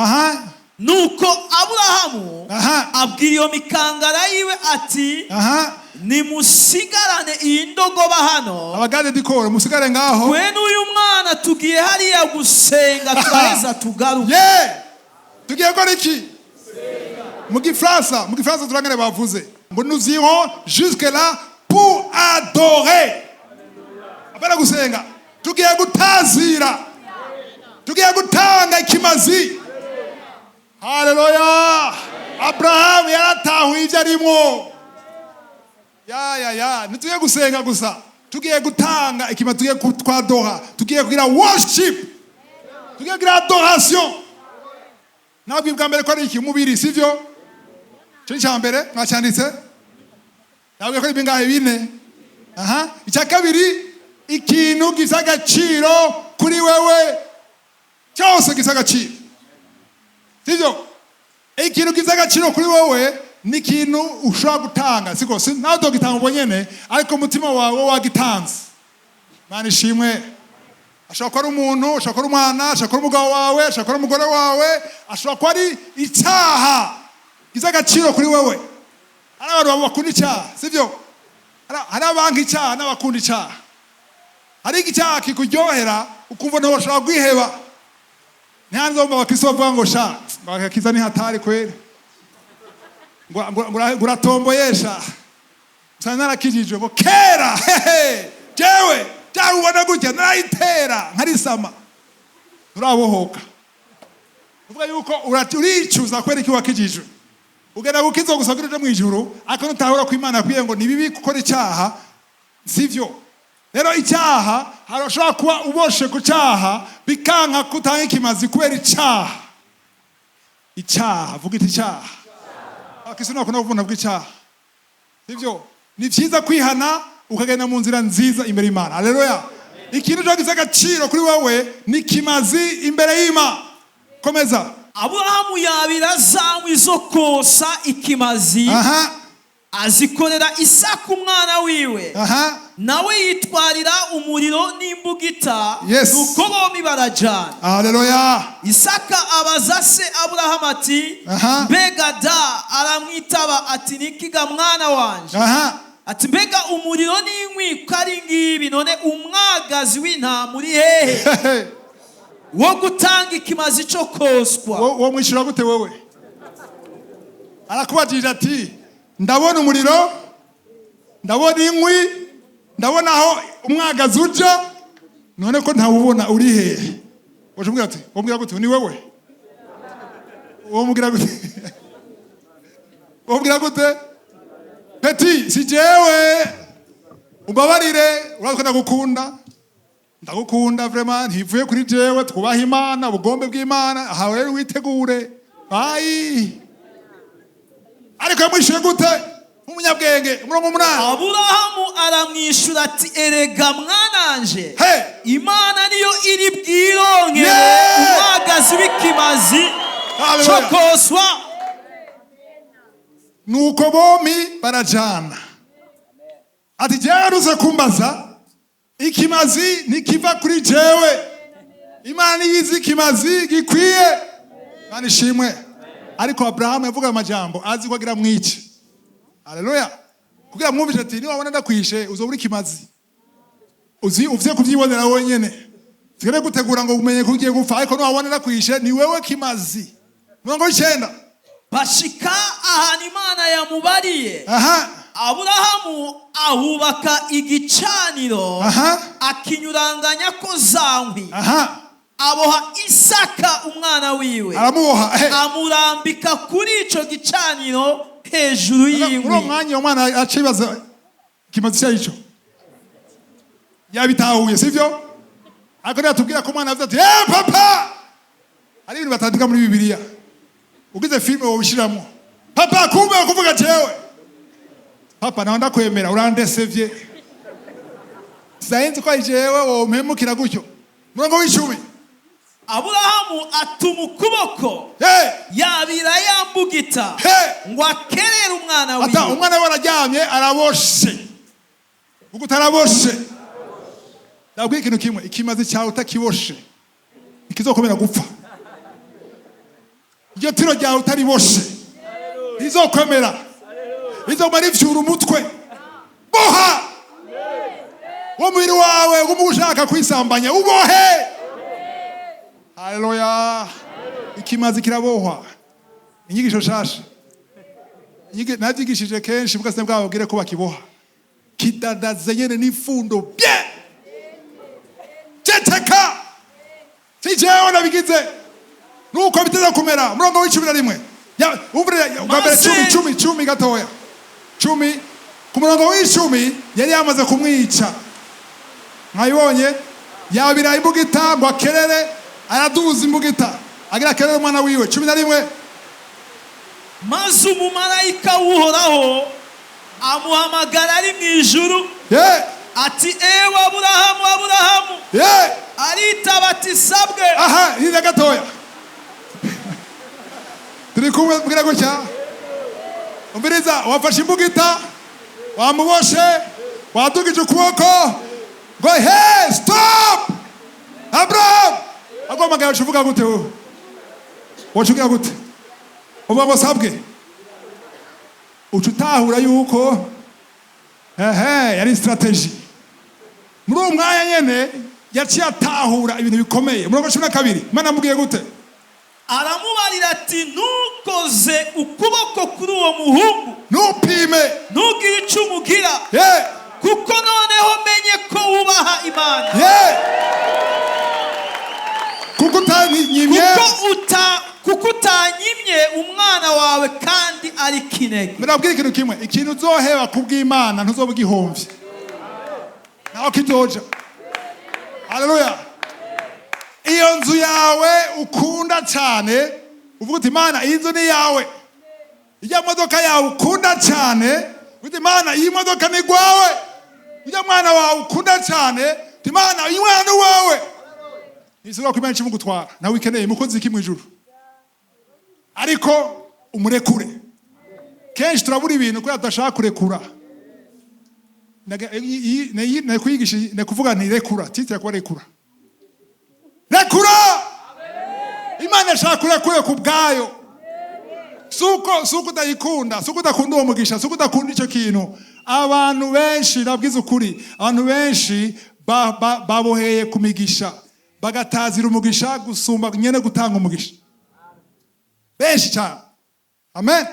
Nuko Aburahamu abwira iyo mikangara yiwe ati: "Nimusigarane iyi ndogoba hano, Aba gardes du corps musigare ngaho. twe n'uyu mwana tugiye hariya gusenga, turaheza tugaruke." Ye, tugiye gukora iki? Mu Gifaransa turangane, bavuze ngo: "Nous irons jusque là pour adorer." Apana gusenga, tugiye gutazira, tugiye gutanga ikimazi. Haleluya! Abrahamu yaratahuye ibyo arimwo. Ya ya ya, ntitugiye gusenga gusa, tugiye gutanga ikimazi, tugiye twadoha, tugiye kugira worship, tugiye kugira adoration. Nabwo bwa mbere ko ari iki? Umubiri, sivyo? Icyo ni icya mbere mwacyanditse. Nabwo ko ari bingahe? Bine. Aha, icya kabiri, ikintu gifite agaciro kuri wewe cyose gifite agaciro, sivyo? Ikintu gifite agaciro kuri wowe ni ikintu ushobora gutanga, siko? Si nawe utogitanga ubwo nyene, ariko umutima wawe wagitanze. Imana ishimwe. Ashobora kuba ari umuntu, ashobora kuba ari umwana, ashobora kuba ari umugabo wawe, ashobora kuba ari umugore wawe, ashobora kuba ari icyaha gifite agaciro kuri wewe. Hari abantu bakunda icyaha, sibyo? Hari abanka icyaha n'abakunda icyaha. Hari icyaha kikuryohera, ukumva ntiwashobora kwiheba. Ntihanze wumva abakristo bavuga ngo: "Sha, ngo agakiza ni hatari kweri," ngo uratomboyesha usanga narakijijwe ngo kera. Hehe, jewe byarubona gutya narayitera nkarisama. Nturabohoka. Uvuga yuko uricuza kubera iki wakijijwe, ugenda gukizwa gusa kugira uje mu ijuru, ariko nutahura ko Imana yakubwiye ngo ni bibi gukora icyaha, sivyo? Rero icyaha, harashobora kuba uboshe ku cyaha, bikanka kutanga ikimazi kubera icyaha. Icyaha, vuga iti icyaha. Abakristo ntibakunda kuvuga bw'icyaha, sivyo? Ni byiza kwihana ukagenda mu nzira nziza imbere y'Imana. Haleluya! Ikintu cyo gifite agaciro kuri wowe ni kimazi imbere y'Imana. Komeza. Aburahamu yabira za nkwi zo kosa ikimazi, azikorera Isaka umwana wiwe, nawe yitwarira umuriro n'imbugita. Nuko bombi barajana. Haleluya. Isaka abaza se Aburahamu ati: "Mbega da?" Aramwitaba ati: "Nikiga, mwana wanje?" Ati: "Mbega umuriro n'inkwi ko ari ngibi, none umwagazi w'intama uri hehe wo gutanga ikimazi cyo koswa?" Wo mwishyura gute wowe? Arakubajije ati: "Ndabona umuriro, ndabona inkwi, ndabona aho umwagazi uja, none ko ntawubona, uri hehe?" Wamubwira ati, wamubwira gute? Ni wewe, wamubwira gute? Wamubwira gute? Petit, si jewe, umbabarire, urazi ko ndagukunda, ndagukunda vraiment, ntivuye kuri jewe. Twubaha Imana, ubugombe bw'Imana. Aha rero witegure, bye. Ariko yamwishuye gute nk'umunyabwenge? Umurongo 8. Aburahamu aramwishyura ati: "Erega mwananje, Hey! Imana niyo iri bwironkere umwagazi w'ikimazi Hallelujah. cyo koswa." Nuko bombi barajana. Ati: "Jewe ruze kumbaza, ikimazi ntikiva kuri jewe, Imana niyizi ikimazi gikwiye." Imana ishimwe. Ariko Aburahamu yavuga amajambo azi ko agira mwice. Haleluya. Kugira mwumvishe ati: "Niwabona ndakwishe, uzobura ikimazi, uzi uvye kuvyibonera wenyene. Tugere gutegura ngo umenye ko ugiye gupfa, ariko niwabona ndakwishe, ni wewe kimazi." Murongo w'9. Bashika ahantu Imana yamubariye. Aburahamu ahubaka igicaniro, akinyuranganya ko za nkwi, aboha Isaka umwana wiwe, Aramuboha. Amurambika kuri ico gicaniro hejuru Muri uwo y'inkwi. mwanya, uwo mwana acibaza ikimazi icyo aricyo, yabitahuye, sivyo? Ariko nibatubwira ko umwana avuze ati: "Eh, papa!" Hari ibintu batandika muri Bibiliya, ugize filime wobishiramwo. "Papa, kumbe kuvuga jewe, papa, nawe ndakwemera, urandesevye, sinzi ko ari jewe wompemukira gutyo." Murongo w'10. Aburahamu atuma ukuboko, yabira ya mbugita, ngo akerere umwana Ata wiwe. Umwana we araryamye, araboshe, kuko utaraboshe. Ndabwira ikintu kimwe: ikimazi cyawe utakiboshe ntikizokomera gupfa. Iryo tiro ryawe utariboshe ntizokomera, rizoguma rivyura umutwe. Boha wo mubiri wawe, guma ushaka kwisambanya, ubohe. Haleluya. Ikimazi kirabohwa. Inyigisho shasha. Navyigishije kenshi, bwase bwababwire ko bakiboha, kidadaze nyene n'ifundo bye. Ceceka, si jewe nabigize, nuko biteza kumera. Murongo w'11. Umvire ubwa mbere. 10, 10, 10 gatoya, 10. Ku murongo w'10 yari yamaze kumwica. Mwabibonye? Yabira imbugita ngo akerere, araduza imbugita agira akerere umwana wiwe. 11. Maze umumarayika w'Uhoraho amuhamagara ari mu ijuru, ati: "Ewe Aburahamu, Aburahamu!" Aritaba ati: "Sabwe." Aha, hirya gatoya, turi kumwe. Mbwira gutya, umviriza: wafashe imbugita, wamuboshe, wadugije ukuboko ngo: "He, stop, Abraham!" Aguhamagaye, uca uvuga gute wowe? Waca ugira gute? Uvuga ngo: "Sabwe." Uca utahura yuko ehe yari stratégie. Muri uwo mwanya nyene yaciye atahura ibintu bikomeye. Murongo 12, Imana yamubwiye gute? Aramubarira ati: "Ntukoze ukuboko kuri uwo muhungu, Ntupime, ntugire icyo umugira, kuko noneho menye ko wubaha Imana, Kuko utanyimye, kuko utanyimye umwana wawe kandi ari kinege." Ndabwira ikintu kimwe: ikintu uzoheba kubw'Imana ntuzoba ugihomvye, naho kizoja. Haleluya. Iyo nzu yawe ukunda cyane, uvuga uti: "Imana, iyi nzu ni yawe." Ijya modoka yawe ukunda cyane, uvuga uti: "Imana, iyi modoka ni gwawe." Ujya mwana wawe ukunda cyane, Imana, uyu mwana ni uwawe. Ntibisigura ko Imana ikimugutwara nawe ikeneye mukozi iki mu ijuru, ariko umurekure. Kenshi turabura ibintu kubera tudashaka kurekura. Nakwigisha, nakuvuga nti rekura. Titre yakuba rekura, rekura. Imana ishaka kurekure ku bwayo. Suko udayikunda, suko udakunda uwo mugisha, suko udakunda icyo kintu. Abantu benshi, nabwiza ukuri, abantu benshi baboheye ku migisha, bagatazira umugisha gusumba nyene gutanga umugisha, benshi cyane. Amen.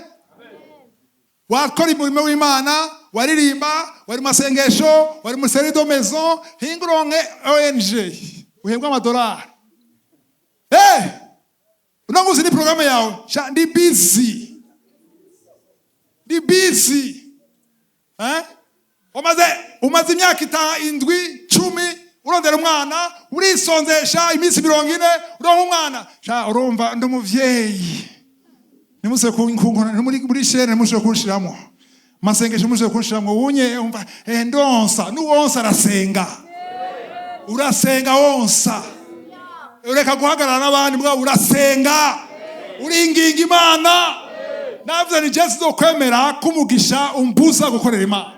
Wakora umurimo w'Imana, waririmba, wari mu masengesho, wari mu cellule de maison, hinga uronke ONG uhembwe amadolari. Hey! Uno munsi ni programme yawe. Sha, ndi busy, ndi busy. Eh? Umaze imyaka 7, 10 urondera umwana, urisonzesha iminsi 40 uronka umwana. Sha, urumva ndi umuvyeyi, nimuse kunkora muri chaîne, nimuse kunshiramo masengesho, nimuse kunshiramo unye umva ndonsa. Nuwonsa arasenga, urasenga wonsa, ureka guhagarara n'abandi mbwa, urasenga, uringinga Imana. Navuze ni Jesu zokwemera kumugisha umbuza gukorera Imana.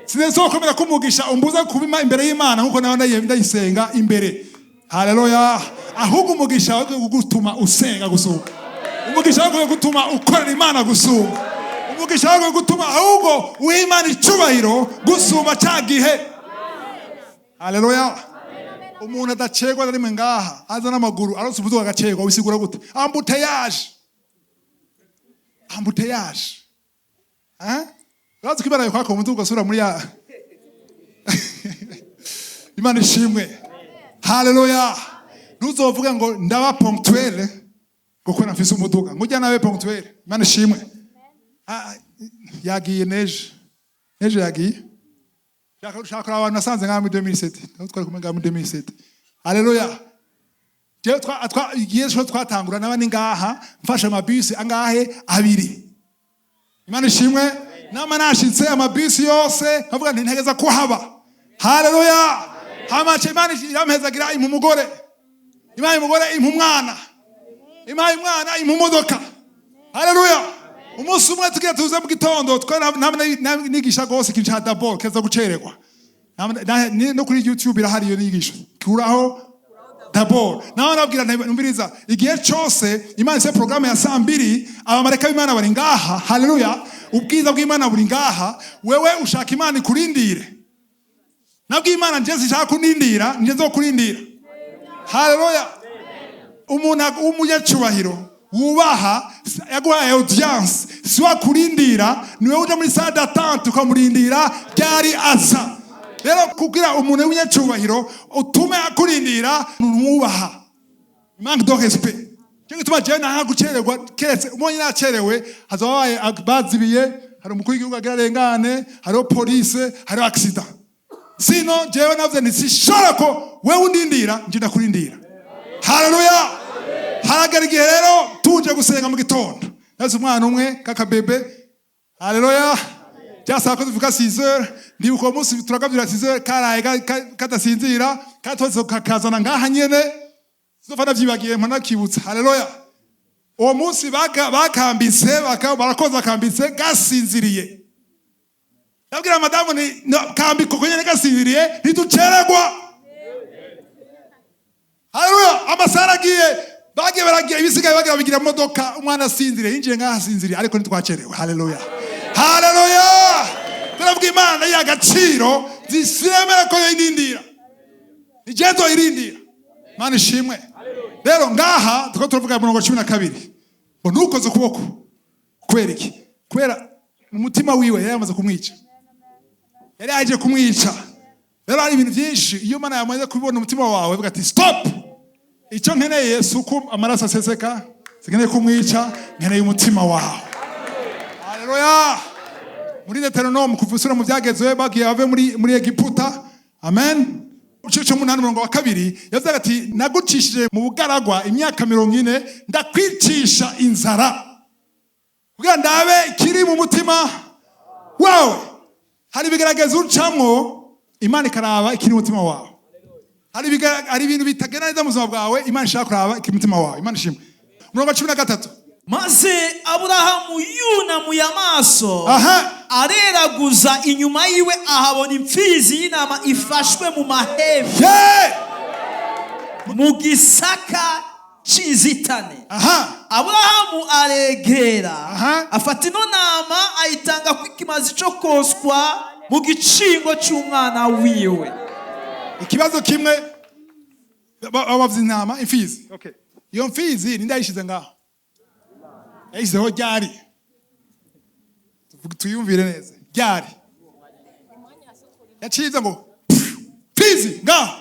Sinizokwemera kumugisha umbuza kubima imbere y'Imana nkuko nawe ndayisenga imbere. Haleluya. Ahubwo umugisha wo gutuma usenga gusumba, umugisha wo gutuma ukorera Imana gusumba, umugisha wo gutuma ahubwo uha Imana icubahiro gusumba ca gihe. Haleluya. Umuntu adacegwa na rimwe ngaha, aza n'amaguru, aronse umuduga agacegwa, wisigura gute? Embouteillage, embouteillage. Hein, urazi ko Imana kwaka umuduga ugasubira muri ya. Imana ishimwe. Haleluya. Ntuzovuge ngo ndaba ponctuel ngo kubera mfise umuduga, ngo ujya nawe ponctuel. Imana ishimwe. Ah, yagiye neje, neje yagiye. Shaka abantu nasanze ngaha muri 2007, aho twari kumwe ngaha muri 2007. Haleluya. Jewe twa igihe cyo twatangura n'abandi ngaha, mfashe amabisi angahe? Abiri. Imana ishimwe. Nama nashitse amabisi yose, nkavuga nti ntegeza kuhaba. Haleluya. Hamace Imana irampezagira, impa umugore. Imana umugore, impa umwana, impaye umwana, impa imodoka. Haleluya. Umunsi umwe tugira tuze mu gitondo, nigisha gose ikintu ca d'abord keza gucererwa. No kuri YouTube irahari iyo nyigisho, kuraho d'abord. Nawe nabwira ntumviriza, igihe cyose Imana ise programme ya saa 2, abamarayika b'Imana bari ngaha. Haleluya. Ubwiza bw'Imana buri ngaha. Wewe ushaka Imana ikurindire? Nabwo Imana nje zishaka kunindira, nje nzokurindira. Haleluya. Umuntu w'umunyacubahiro wubaha yaguhaye audience, si wakurindira, niwe uja muri salle d'attente ukamurindira ryari aza. Rero kugira umuntu w'umunyacubahiro utume akurindira, mwubaha, manque de respect. Cyo gituma jewe nta gucererwa, keretse umonye nacerewe hazoba habaye bazibiye, hari umukuru w'igihugu agira arengane, hariho police, hariho accident. Sino jewe navuze nti sishobora ko wewe undindira, nje ndakurindira. Haleluya. Haragera igihe rero tuje gusenga mu gitondo, nasi umwana umwe kakabebe. Haleluya. Byasaba ko tuvuga 6 heures. Ndibuka uwo munsi turagavyura 6 heures, karaye kadasinzira, katose kakazana ngaha nyene. Sinopfa navyibagiye, mpora nakibutsa. Haleluya. Uwo munsi bakambitse, barakoza, bakambitse gasinziriye. Ndabwira madamu ni no, kambika uko nyene gasinziriye, ntiducererwa. Haleluya. Amasaha aragiye, bagiye baragiye, ibisigaye bagira bigira mu modoka. Umwana asinziriye, yinjiye ngaha asinziriye, ariko ntitwacerewe. Haleluya, haleluya. Turavuga Imana y'agaciro, zisiremera ko yo inindira, igenzo irindira. Imana ishimwe. Rero ngaha tuko turavuga murongo 12 ngo ntukoze ukuboko. Kubera iki? Kubera mu mutima wiwe yari yamaze kumwica, yari yaje kumwica. Rero hari ibintu byinshi, iyo Imana yamaze kubibona umutima wawe, ivuga ati stop. Icyo nkeneye si uko amaraso aseseka, sinkeneye kumwica, nkeneye umutima wawe. Haleluya. Muri Deuteronome, kuva usura mu byagezwe, bagiye bave muri Egiputa. Amen. Igice cy'umunani umurongo wa 2, yavuze ati nagucishije mu bugaragwa imyaka 40, ndakwicisha inzara kugira ndabe kiri mu mutima wawe. Hari ibigeragezo ucamwo, Imana ikaraba ikiri mu mutima wawe. Hari ibintu bitagenda neza mu buzima bwawe, Imana ishaka kuraba umutima wawe. Imana ishimwe. Umurongo wa 13. Maze Aburahamu yunamuye amaso, areraguza inyuma yiwe, ahabona imfizi y'intama ifashwe mu mahembe mu gisaka c'inzitane. Aburahamu aregera, afata ino nama, ayitanga ko ikimazi co koswa mu gicingo c'umwana wiwe. Ikibazo kimwe, bavuze intama, imfizi. Okay, iyo mfizi ninde yayishize ngaho? Yayishyizeho ryari? Tuyumvire neza. Ryari yacize ngo mfizi ngaho?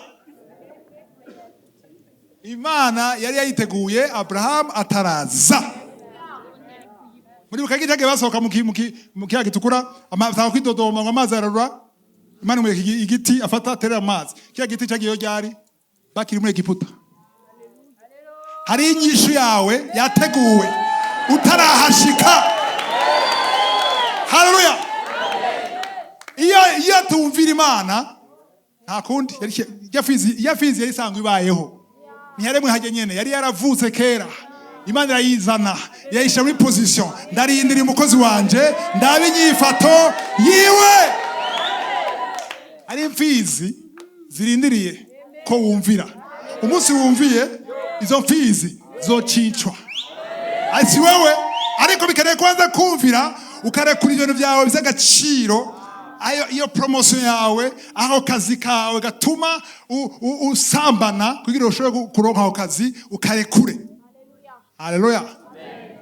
Imana yari yayiteguye Abrahamu ataraza. Muri bukagitage basohoka mu kiyaga gitukura, amazi kwidodoma ngo amazi ararura. Imana imwereka igiti, afata aterera amazi. Kiya giti cyagiyeyo ryari? Bakiri muri Egiputa. Hari inyishu yawe yateguwe utarahashika. Haleluya! Iyo tumvira Imana, nta kundi. Iyo fizi yari isanzwe ibayeho, ntiyaremwe hajya nyene, yari yaravutse kera. Imana irayizana, yayishyira muri position. Ndarindira umukozi wanje, ndaba inyifato yiwe. Ari imfizi zirindiriye ko wumvira. Umunsi wumviye, izo mfizi zocicwa. Si wewe, ariko bikeneye kubanza kumvira, ukarekura ibintu byawe by'agaciro, ayo iyo promotion yawe, aho kazi kawe gatuma usambana kugira ushobore kuronka ako kazi, ukarekure. Haleluya!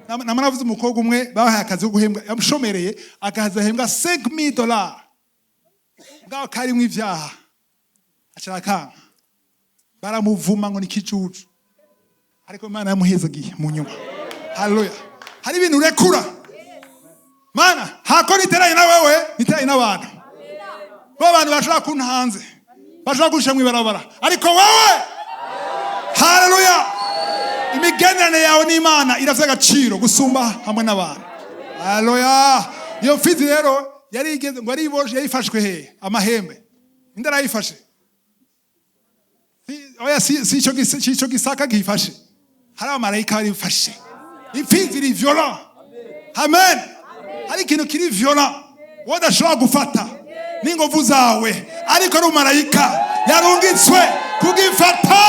Nama navuze umukobwa umwe bahaye akazi ko guhembwa, yamushomereye, akaza ahembwa $5000, ngaho karimwo ivyaha, aca baramuvuma ngo ni kijuju, ariko Imana yamuhezagiye mu nyuma. Haleluya! Hari ibintu urekura. Mana, hako niteranye na wewe, niteranye n'abantu. Bo bantu bashobora kunta hanze, bashobora gushira mw'ibarabara, ariko wewe, haleluya, imigenderanire yawe n'Imana irafite agaciro gusumba hamwe n'abantu. Haleluya! Iyo mfizi rero yari igeze ngo yariboshe, yayifashwe hehe? Amahembe. Inde arayifashe? Oya, si ico gisaka gifashe, hari abamarayika barifashe. Imfizi iri violent. Amen. Hari ikintu kiri violent wowe udashobora gufata n'inguvu zawe, ariko ari umumarayika yarungitswe kugifata.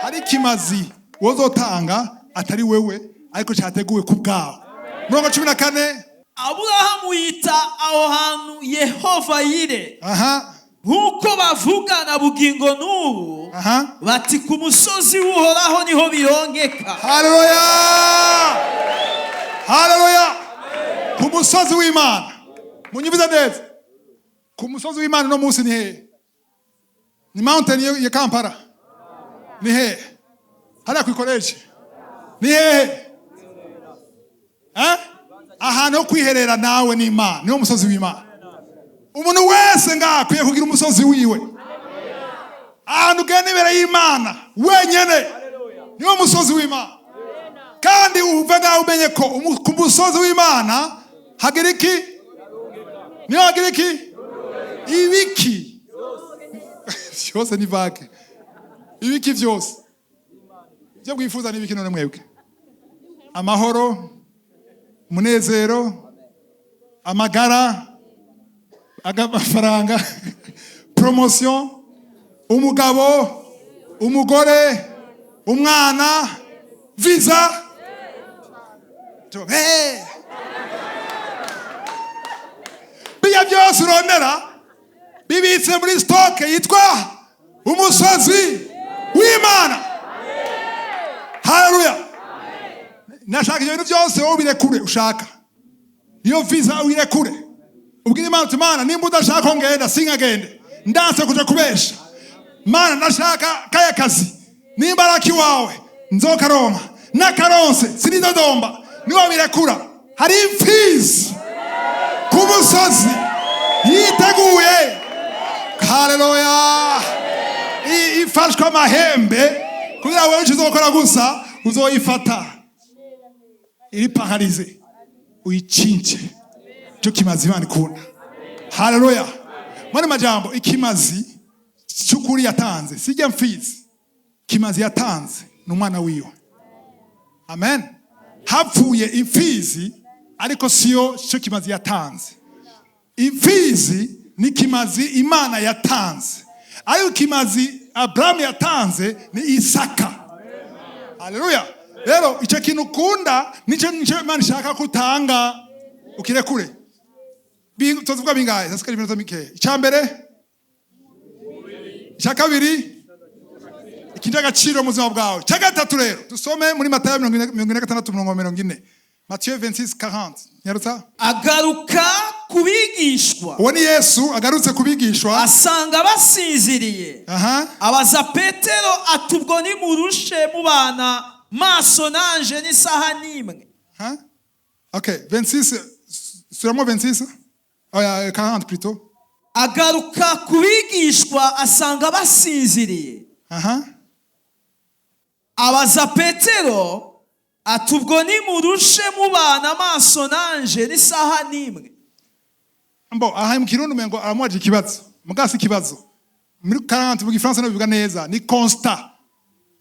Hari ikimazi wozotanga atari wewe, ariko cyateguwe ku bwawe. Murongo 14. Aburahamu yita aho hantu Yehova Yire, nk'uko bavuga na bugingo n'ubu bati: "Ku musozi w'Uhoraho niho birongeka." Haleluya, haleluya! Ku musozi w'Imana. Munyumvize neza, ku musozi w'Imana uno munsi ni hehe? Ni mountain ya Kampala? Ni hehe? Hariya kwikoreshe ni hehe? Eh? Ahantu ho kwiherera nawe n'Imana niwo musozi w'Imana. Umuntu wese ngaha akwiye kugira umusozi wiwe, ahantu ugenda imbere y'Imana wenyene, niwo musozi w'Imana. Kandi uve ngaho umenye ko ku musozi w'Imana hagira iki? Niyo hagira iki? Ibiki byose ni vake. Ibiki byose ibyo mwifuza ni ibiki none mwebwe? Amahoro, umunezero, amagara, amafaranga, promotion, umugabo, umugore, umwana, visa. Hey! Bijya byose urondera bibitse muri stock yitwa umusozi w'Imana. Haleluya! Nashaka ibyo bintu byose wowe ubirekure. Ushaka iyo visa, uyirekure, ubwire Imana uti: "Mana, nimba udashaka ko ngenda, sinkagende, ndanse kuja kubesha. Mana, ndashaka kaya kazi, nimba ari akiwawe nzokaronka, nakaronse sinidodomba." Niwo birekura. Hari imfizi ku musozi yiteguye. Haleluya! Ifashwe amahembe kugira ngo icyo uzokora gusa, uzoyifata iri paralysée, uyicince. Cyo kimazi Imana ikunda. Haleluya! Mwene majambo, ikimazi Cy'ukuri yatanze sijya mfizi, kimazi yatanze ni umwana wiwe. Amen. Hapfuye imfizi, ariko siyo cyo kimazi yatanze. Imfizi ni kimazi Imana yatanze, ariko kimazi Abrahamu yatanze ni Isaka. Haleluya! Rero icyo kintu ukunda nicyo Imana ishaka ko utanga, ukirekure. Tuvuga bingahe? Sasa iminota mikeya. Icya mbere, icya kabiri, ikindi agaciro mu buzima bwawe. Icya gatatu rero, dusome muri Matayo 46, umurongo wa 40, Matthieu 26:40. Nyarutsa. Agaruka ku bigishwa, Uwo ni Yesu agarutse kubigishwa. asanga basinziriye. Abaza Petero ati: "Ubwo nimurushe mubana maso nanje n'isaha n'imwe?" Ha? Okay, 26, suramo 26, oya, 40 plutôt. Agaruka ku bigishwa, asanga basinziriye. Abaza Petero ati: "Ubwo nimurushe mubana amaso nanje n'isaha n'imwe?" Mbo aha mu Kirundi umengo aramubaje ikibazo, muga si ikibazo. Muri 40 mu Gifaransa no bivuga neza, ni constat.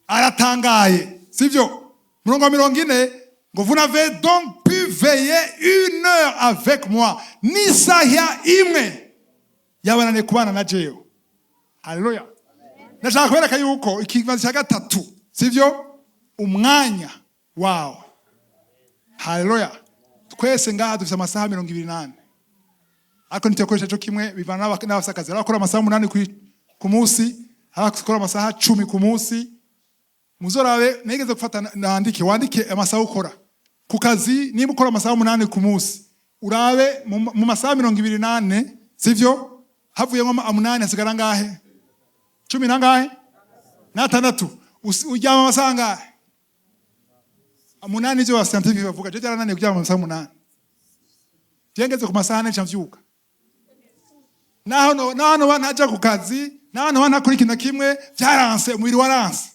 Aratangaye, sivyo? Murongo wa 40 ngo: "Vous n'avez donc pu veiller une heure avec moi." N'isaha imwe yabananiye kubana na jewe. Haleluya! Ndashaka kubereka yuko ikibazo cya gatatu, sivyo, umwanya wawe. Haleluya! Twese ngaha dufite amasaha 24, ariko ntituyakoresha cyo kimwe, bivana n'abafise akazi. Hari abakora amasaha 8 ku munsi, hari abakora amasaha 10 ku munsi. Muzorabe, nigeze gufata nandike, wandike amasaha ukora ku kazi. Niba ukora amasaha 8 ku munsi, urabe mu masaha 24, sivyo, havuyemo 8, hasigara angahe? Cumi nangahe? N'atandatu. Uryama amasaha angahe? 8. Ivyo ba scientifique bavuga. Je byarananiye kuryama amasaha 8. Je ngeze ku masaha 4 nca mvyuka. Naho naho noba ntaja ku kazi, naho noba ntakora ikintu na kimwe, byaranse, umubiri waranse.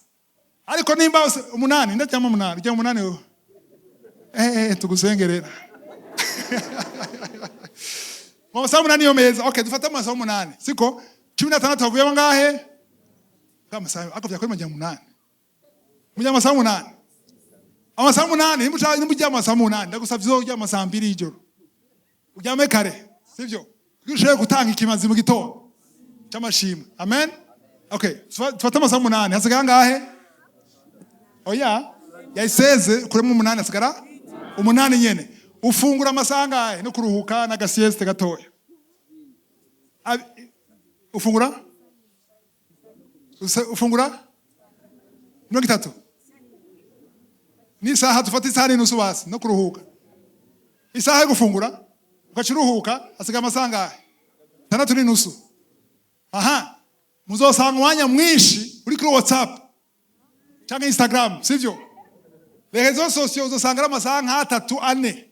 Ariko nimba 8, ndaryama 8, uryama 8 wewe? Tugusengerera mu masaha 8 yo meza. Okay, dufate amasaha 8, siko? 16 havuyemo ngahe? Amasaha ako vyakora majya 8, mujya amasaha 8, amasaha 8. Nimba ushaka, nimba uryama amasaha 8, ndagusavye uzoryama amasaha 2 y'ijoro, uryame kare, sivyo, kugira ushobore gutanga ikimazi mu gitondo cy'amashimwe. Amen. Okay, dufate amasaha 8, hasigaye angahe? Oya, yayiseze kuremo 8, hasigara 8 nyene. Ufungura amasaha angahe no kuruhuka n'aga sieste gatoya? Ufungura ufungura 30 n'isaha, dufate isaha n'inusu basi no kuruhuka, isaha yo gufungura, ugaca uruhuka, hasigaye amasaha angahe? 6 n'inusu. Aha muzosanga umwanya mwinshi uri kuri WhatsApp cyangwa Instagram, sivyo, les réseaux sociaux. Uzosanga ari amasaha nk'atatu, ane.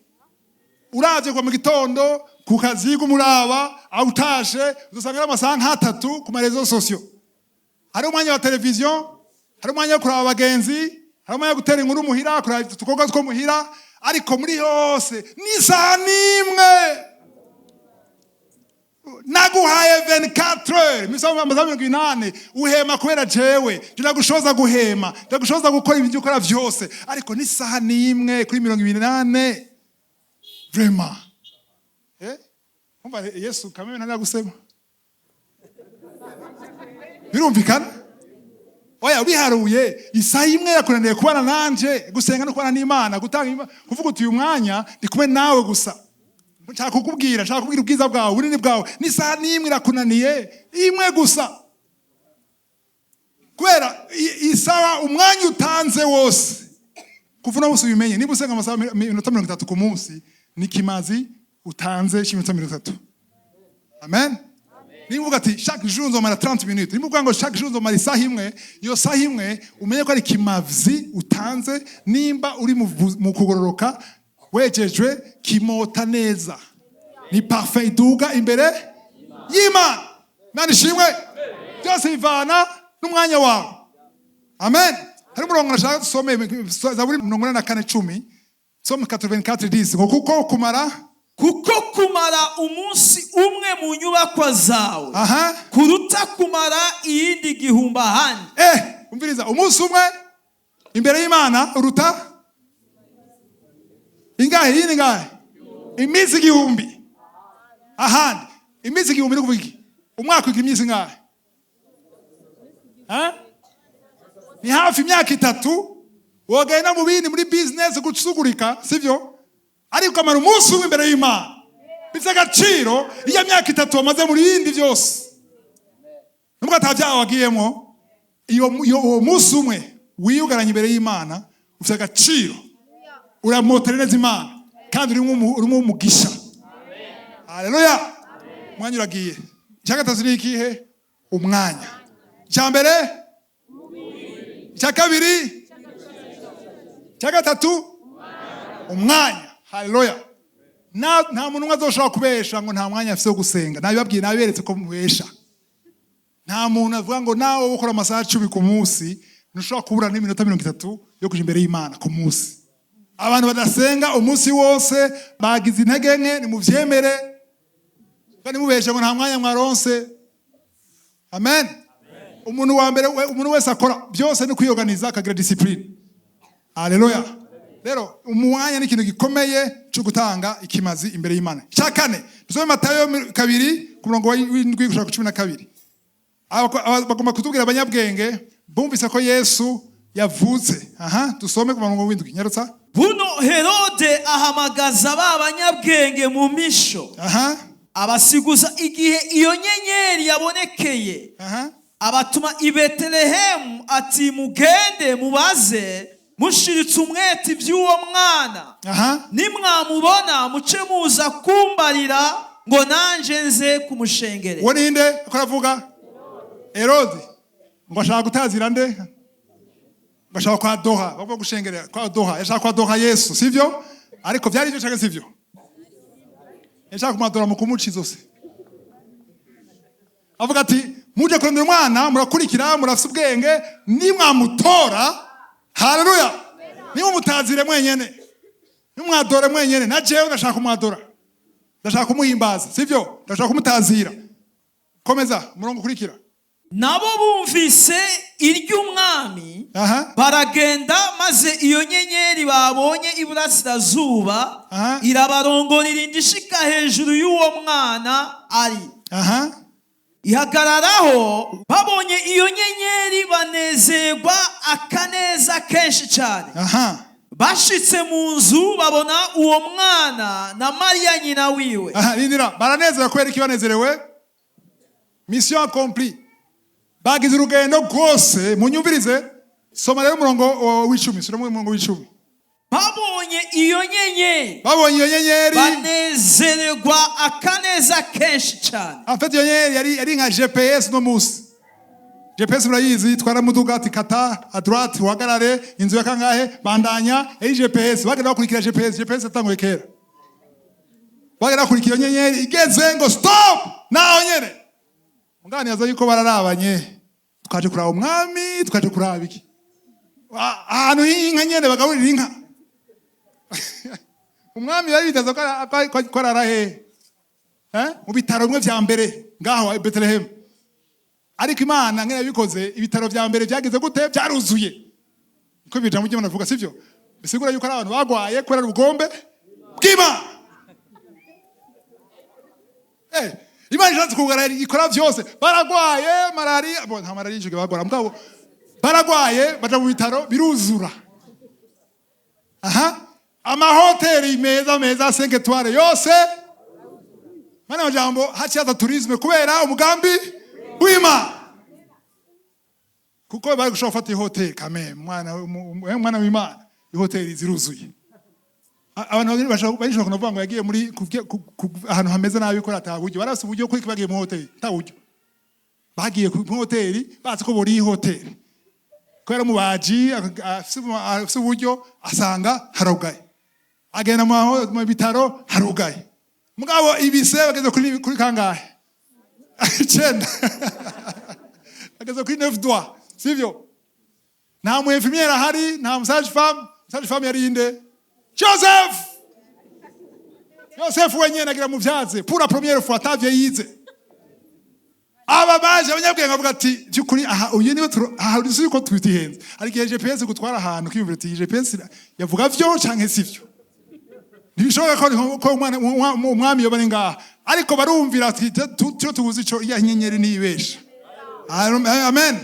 Uravye kuva mu gitondo ku kazi k'umuraba aho utashe, uzosanga ari amasaha nk'atatu ku ma réseaux sociaux. Hari umwanya wa televiziyo, hari umwanya wo kuraba abagenzi, hari umwanya wo gutera inkuru muhira, kuraba udukorwa two muhira, ariko muri yose n'isaha n'imwe naguhaye 24 heures, amasaha 80, uhema kubera jewe. Ndagushoboza guhema, ndagushoboza gukora ibyo ukora vyose, ariko n'isaha n'imwe kuri 80, vraiment, eh? Umva, Yesu kameme ntaragusema, birumvikana. Oya, ubiharuye, isaha imwe yakunaniye kubana nanje, gusenga no kubana n'Imana, gutanga kuvuga uti: "Uyu mwanya ndi kumwe nawe gusa, nshaka kukubwira, nshaka kubwira ubwiza bwawe, ubunini bwawe." N'isaha n'imwe irakunaniye, imwe gusa, kubera isaha, umwanya utanze wose kuva uno munsi, ubimenye, niba usenga amasaha iminota 30 ku munsi, ni kimazi utanze cy'iminota 30. Amen. Niba uvuga ati: "Chaque jour nzomara 30 minutes," niba uvuga ngo: "Chaque jour nzomara isaha imwe," iyo saha imwe umenye ko ari kimazi utanze. Nimba uri mu kugororoka, wejejwe, kimota neza, ni parfum iduga imbere y'Imana. Imana ishimwe. Byose bivana n'umwanya wawe. Amen. Hari umurongo nashaka dusome, Zaburi 84:10, Psaume 84:10, ngo kuko kumara Kuko kumara umunsi umwe mu nyubakwa zawe kuruta kumara iyindi gihumbi ahandi. Umviriza, umunsi umwe imbere y'Imana uruta ingahe? Yindi ingahe? Iminsi 1000 ahandi. Iminsi 1000 ni kuvuga iki? Umwaka ugira iminsi ingahe? Ha? Ni hafi imyaka 3 wogenda mu bindi, muri business, gucugurika, sivyo? Ariko ukamara umunsi umwe imbere y'Imana, bifite agaciro iyo myaka 3 wamaze muri bindi byose, nubwo ata byaha wagiyemo. Iyo uwo munsi umwe wiyugaranye imbere y'Imana ufite agaciro, uramotera neza Imana kandi urimo umugisha. Haleluya! Umwanya uragiye. Icya gatatu ni ikihe? Umwanya. Icya mbere, icya kabiri, icya gatatu, umwanya. Haleluya! Nta muntu umwe azoshobora kubesha ngo nta mwanya afise wo gusenga. Nabibabwiye, nabiberetse ko mubesha. Nta muntu avuga ngo nawe ukora amasaha 10 ku munsi ntushobora kubura n'iminota 30 yo kuja imbere y'Imana ku munsi. Abantu badasenga umunsi wose bagize intege nke, nimuvyemere kandi mubeshe ngo nta mwanya mwaronse. Amen. Umuntu wa mbere, umuntu wese akora byose ni kwiyoganiza, akagira discipline. Haleluya! Rero umwanya ni ikintu gikomeye cyo gutanga ikimazi imbere y'Imana. Icya kane, dusome Matayo 2 ku murongo wa 7 gushika ku 12. Bagomba kutubwira abanyabwenge bumvise ko Yesu yavutse. Aha dusome ku murongo wa 7, nyarutsa. Buno Herode ahamagaza ba banyabwenge mu misho, abasiguza igihe iyo nyenyeri yabonekeye, abatuma i Betelehemu ati: "Mugende mubaze mushiritse umwete iby'uwo mwana. Nimwamubona muce muza kumbarira ngo nanje nze kumushengerera." Uwo ninde ko aravuga? Herode ngo ashaka gutazira nde? Ngo ashaka kwa doha, bavuga gushengerera, kwa doha, yashaka kwa doha Yesu, sivyo? Ariko byari ibyo cyangwa sivyo? Yashaka kumadora mu kumuca izosi. Avuga ati: "Muje kurondera umwana, murakurikira, murafise ubwenge, nimwamutora, haleluya, nimumutazire mwenyene, nimwadore mwenyene, na jewe ndashaka kumwadora, ndashaka kumuhimbaza, sivyo? Ndashaka kumutazira." Komeza umurongo ukurikira. Nabo bumvise iry'umwami, baragenda, maze iyo nyenyeri babonye iburasirazuba irabarongora, irinda ishika hejuru y'uwo mwana ari, ihagararaho. Babonye iyo nyenyeri banezerwa akaneza kenshi cyane. Bashitse mu nzu babona uwo mwana na Mariya nyina wiwe. Aha, rindira. Baranezerewe kubera iki banezerewe? Mission accomplie, bagize urugendo rwose. Munyumvirize, soma rero umurongo wa 10, soma umurongo wa 10. Babonye iyo nyenyeri, Babonye iyo nyenyeri, banezererwa akaneza kenshi cyane. En fait, iyo nyenyeri yari nka GPS. No musi GPS murayizi, itwara muduga ati: "Kata à droite, uhagarare inzu ya kangahe, bandanya." Yari GPS. Bagenda bakurikira GPS. GPS yatanguye kera. Bagenda bakurikira iyo nyenyeri, igeze ngo stop, naho nyene muganiza yuko bararabanye: "Twaje kuraba umwami, twaje kuraba iki? Ahantu h'inka nyene bagaburira inka." Umwami yari biteze ko arara hehe? Eh? Mu bitaro bimwe vya mbere ngaho i Bethlehem. Ariko Imana nkene yabikoze, ibitaro vya mbere byageze gute? Byaruzuye. Niko ijambo ry'Imana rivuga, sivyo? Bisigura yuko ari abantu bagwaye kubera ubugombe bw'Imana. Imana ishatse kugara ikora byose. Baragwaye malariya, bo nta malariya ico gihe bagwara, mugabo baragwaye baja mu bitaro biruzura. Aha amahoteli meza meza 5 étoiles yose, mana majambo, haciye tourisme kubera umugambi w'Imana, kuko bari gushobora gufata ihoteli kame mwana w'Imana, ihoteli ziruzuye. Abantu bashobora kuvuga ngo yagiye muri ahantu hameze nabi ko ata buryo barafise uburyo, kuri bagiye mu hoteli ata buryo. Bagiye ku hoteli bazi ko bori hoteli kubera umubaji afise uburyo, asanga harugaye. Agenda mu bitaro harugaye, mugabo ibise bageze kuri kangahe? 9, bageze kuri neuf doigts, sivyo? Nta mu infirmière ahari, nta mu sage femme. Sage femme yari inde? Joseph. Yosefu wenyene agira muvyaze pour la première fois, atavyo yize. Aba baje abanyabwenge bavuga ati: "By'ukuri aha uyu niwe aha uri yuko twitihenze." Hari igihe GPS gutwara ahantu ukiyumvira ati: "Iyi GPS yavuga vyo canke sivyo? Ntibishoboka ko umwami yoba ari ngaha." Ariko barumvira ati: "Cyo tubuze ico, iya nyenyeri niyibesha." Amen.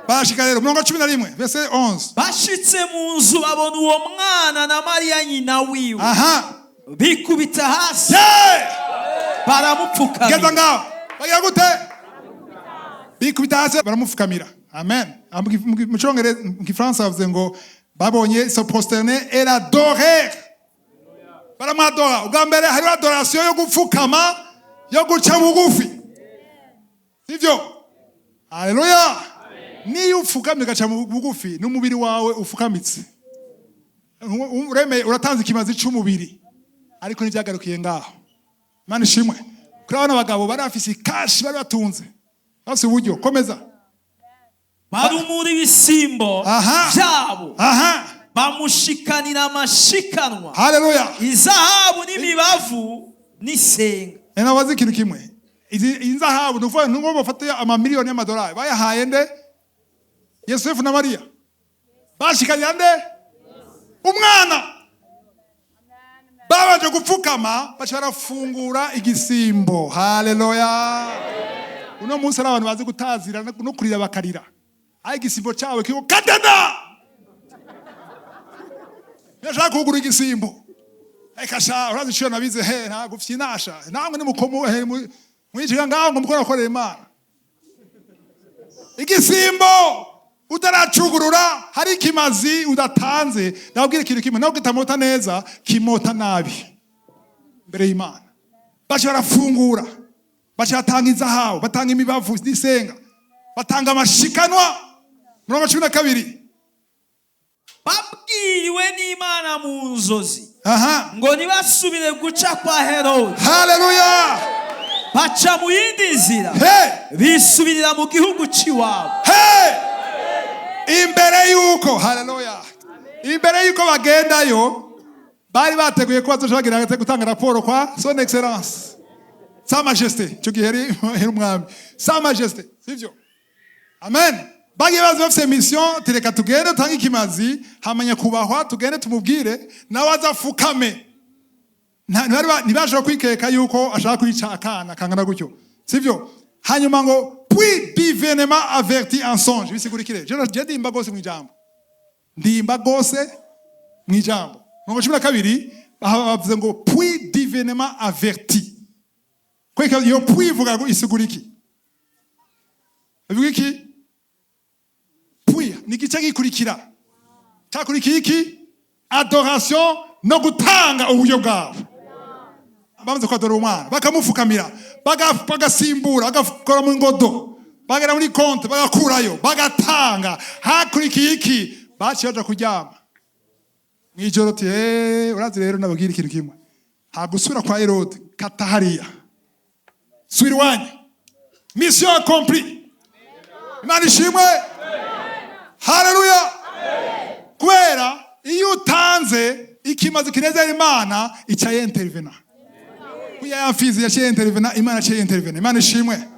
Barashika rero, umurongo wa 11, verset 11. Bashitse mu nzu, babona uwo mwana na Mariya nyina wiwe, bikubita hasi, baramupfukamira. Geza ngaho. Bagira gute? Bikubita hasi, baramupfukamira. Amen. Ah, mu Congereza, mu Gifaransa bavuze ngo babonye se prosterner et l'adorer, baramwadora. Ubwa mbere hariho adoration yo gupfukama, yo guca bugufi, sivyo? Haleluya! Niyo upfukamye ugaca mu bugufi, n'umubiri wawe ufukamitse, uremeye, uratanze ikimazi c'umubiri. Ariko ntibyagarukiye ngaho. Imana ishimwe. Kuri bano bagabo bari bafise ikashi, bari batunze, bafise uburyo. Komeza. Barumura ibisimbo byabo, bamushikanira amashikanwa, izahabu n'imibavu n'isenga. Nabaze ikintu kimwe. Izi nzahabu, ni ukuvuga ngo bafate amamiliyoni y'amadolari, bayahaye nde? Yosefu na Mariya bashikanira nde? Umwana. Babanje gupfukama, baca barafungura igisimbo. Haleluya! Uno munsi hari abantu bazi gutazira no kurira bakarira, aho igisimbo cyawe kiriko kadana. Iyo kugura igisimbo, reka sha, urazi icyo nabize he? Ntabwo ufyinasha namwe nimukomu he mwijiga ngaho ngo mukora akorera Imana. Igisimbo utaracugurura, hari ikimazi udatanze. Ndababwira ikintu kimwe: nawe kitamota neza, kimota nabi mbere y'Imana. Baca barafungura, baca batanga izahabu, batanga imibavu n'isenga, batanga amashikanwa. Mirongo 12. Babwiriwe n'Imana mu nzozi ngo ntibasubire guca kwa Herode, baca mu yindi nzira, bisubirira mu gihugu cy'iwabo. Hey! Imbere yuko, haleluya, imbere yuko bagendayo, bari bateguye ko bazoca bagira gutanga raporo kwa Son Excellence, Sa Majesté. Icyo gihe yari umwami, Sa Majesté, sivyo? Amen. Bagiye bazi bafise mission: "Tereka tugende tutange ikimazi, hamanya kubahwa, tugende tumubwire nawe azafukame." Ntibashobora kwikeka yuko ashaka kwica akana kangana gutyo, sivyo? Hanyuma ngo puis divinement averti en songe. Bisigurikire je ndimba gose mwijambo, ndimba gose mwijambo. Mirongo 12, aha bavuze ngo puis divinement averti. Kweka iyo puis ivuga ngo isigura iki? Ivuga iki? Puis ni igice gikurikira. Cyakurikiye iki? Adoration no gutanga uburyo bwabo. Bamaze kwadora umwana, bakamufukamira, bagasimbura, bagakora mu ngodo, bagera muri konti bagakurayo, bagatanga. Hakurikiye iki? Baciye baja kuryama mwijoro. Ti: "Eh, urazi rero, nababwira ikintu kimwe: nta gusubira kwa Herode, kata hariya, subira iwanyu, mission accomplie." Imana ishimwe. Haleluya! Kubera iyo utanze ikimazi kinezera Imana, ica yentervena. Kuya ya mfizi yaciye intervena, Imana yaciye intervena. Imana ishimwe.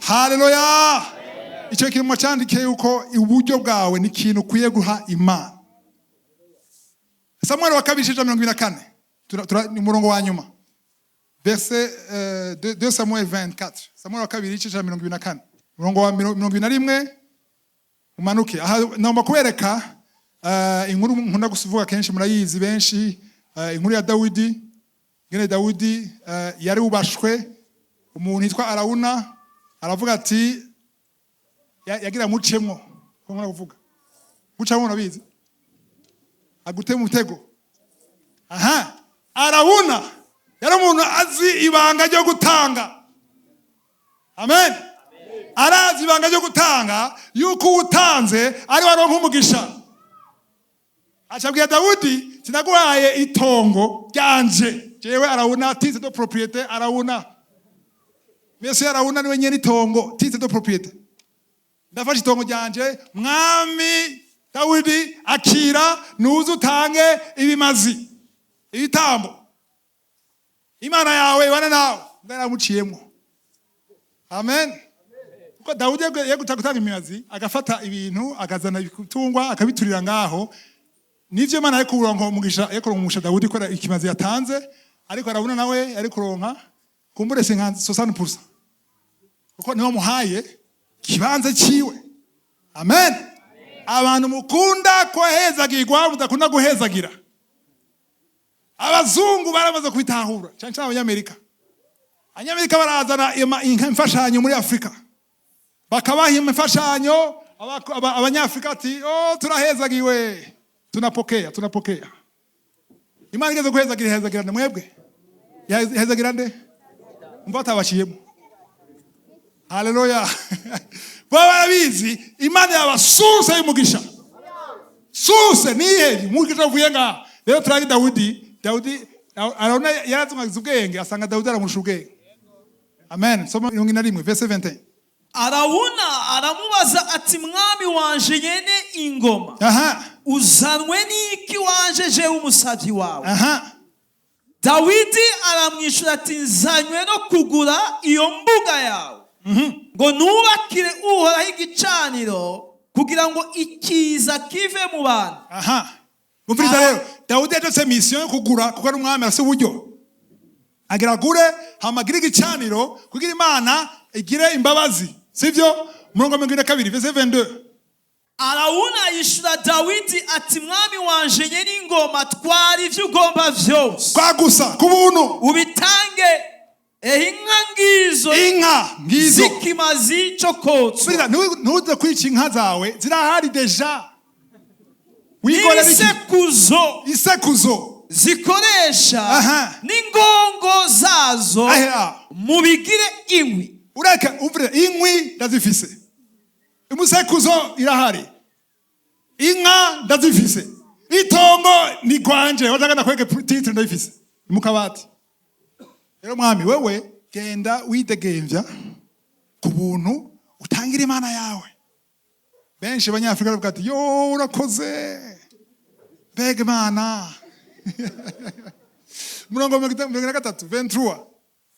Haleluya! Icyo kintu cyandike yuko uburyo bwawe ni ikintu ukwiye guha Imana. Samuel wa kabiri, igice 24. Ni umurongo wa nyuma, verset 2 Samuel 24. Samuel wa kabiri, igice cya 24, umurongo wa 21 umanuke. Aha nagomba kubereka inkuru nkunda kuvuga kenshi, murayizi benshi, inkuru ya Dawidi, ngene Dawidi yari ubashwe. Umuntu yitwa Arawuna aravuga ati yagira mucemwo, ko nkunda kuvuga gucamwo, urabizi, agute mu mutego. Aha Arawuna yari umuntu azi ibanga ryo gutanga. Amen. Arazi ibanga ryo gutanga, yuko uwutanze ari we aronka umugisha. Acabwira Dawudi: "Sinaguhaye itongo ryanje jewe Arawuna, titre de propriété Arawuna mbese? Arawuna niwe nyene itongo, titre de propriété. Ndafashe itongo ryanje, mwami Dawidi, akira, nuze utange ibimazi, ibitambo." Imana yawe ibane nawe. Yaramuciyemo. Amen. Kuko Dawudi yaguta gutanga imimazi, agafata ibintu, akazana ibitungwa, akabiturira ngaho. Nivyo, Imana yari kuronka umugisha, yari kuronka umugisha Dawudi kubera ikimazi yatanze, ariko arabona nawe yari kuronka kumbure 50, 60%, kuko niwe muhaye kibanza ciwe. Amen. Abantu mukunda kuhezagirwa, mudakunda guhezagira. Abazungu baramaze kubitahura, cyane cyane Abanyamerika. Abanyamerika barazana imfashanyo muri Afurika, bakabaha imfashanyo. Abanyafurika ati: "Oh, turahezagiwe, tunapokea, tunapokea." Imana igeze guhezagira, ihezagira nde mwebwe? Ihezagira nde? Umva batabaciyemo. Haleluya! Baba barabizi, Imana yaba source y'umugisha. Source nihe umugisha uvuye? Ngaha rero turagi Dawudi. Dawudi arabona yarazungagiza ubwenge, asanga Dawudi aramurusha ubwenge. Amen. Soma 41, verset 21. Arawuna aramubaza ati: "Mwami wanje nyene ingoma, uzanwe n'iki wanje, jewe umusavyi wawe?" Dawidi aramwishyura ati: "Nzanywe no kugura iyo mbuga yawe, ngo nubakire Uhoraho igicaniro, kugira ngo ikiza kive mu bantu." Aha, umviriza rero, Dawudi yajose mission yo kugura, kuko ari umwami, afise uburyo. Agira agure, hama agire igicaniro kugira Imana igire imbabazi, sivyo? Umurongo wa 22, verset 22. Arawuna yishyura Dawidi ati: "Mwami wanje nyene ingoma, twara ivyo ugomba vyose." Kwa gusa ku buntu. Ubitange. Ehe, inka ngizo Inka ngizo z'ikimazi cyo kotswa. Umviriza, ntuze kwica inka zawe, zirahari déjà. Wikorera iki? N'isekuzo Isekuzo zikoresha n'ingongo zazo, mubigire inkwi. Ureka, umviriza, inkwi ndazifise, umusekuzo irahari, inka ndazifise, itongo ni gwanje, wataka ndakweke titre, ndayifise, ni mu kabati. Rero mwami, wewe genda widegemvya ku buntu, utangire Imana yawe. Benshi Abanyafurika bavuga ati: "Yo, urakoze, mbega Imana." Murongo wa 23, 23.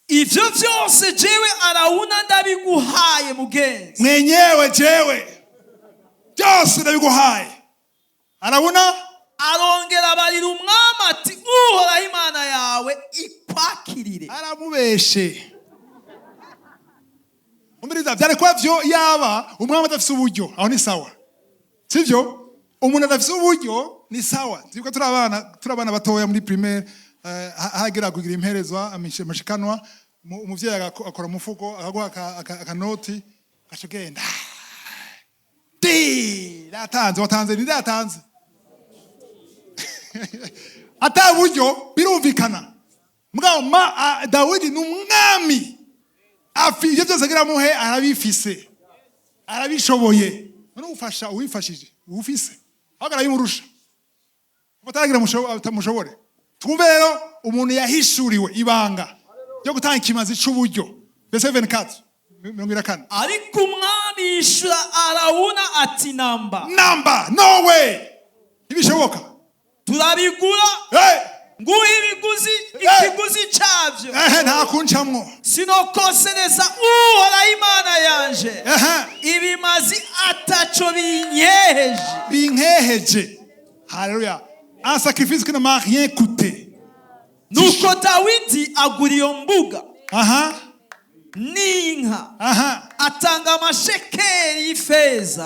Ivyo vyose jewe Arawuna ndabiguhaye, mugenzi. Mwenyewe jewe byose ndabiguhaye, Arabona. Arongera abarira umwami ati: "Uhoraho Imana yawe ikwakirire." Aramubeshe. Umviriza, byari kuba vyo yaba umwami adafise uburyo, aho ni sawa, sivyo? Umuntu adafise uburyo ni sawa. Twibuka turi abana batoya muri primaire, hagera kugira imperezwa, amashikanwa, umuvyeyi akora umufuko, akaguha akanoti, ugaca ugenda di datanze, watanze, ni datanze ata buryo, birumvikana. Mugabo Dawidi ni umwami, ibyo byose agira muhe, arabifise, arabishoboye. None ufasha uwifashije uwufise, ahubwo arabimurusha ataragira atamushobore. Twumve rero umuntu yahishuriwe ibanga ryo gutanga ikimazi c'uburyo, verset 24, 24. Ariko umwami yishura Arawuna ati: "Namba." Namba, no way, ntibishoboka. "Turabigura, Hey! nguhe ibiguzi, Hey! ikiguzi cyabyo. Ehe, nta kuncamwo. Sinokosereza Uhoraho Imana yanje ibimazi ataco binkeheje." Binkeheje. Haleluya! Un sacrifice qui ne m'a rien coûté. Nuko Dawidi agura iyo mbuga n'inka, atanga amashekeli y'ifeza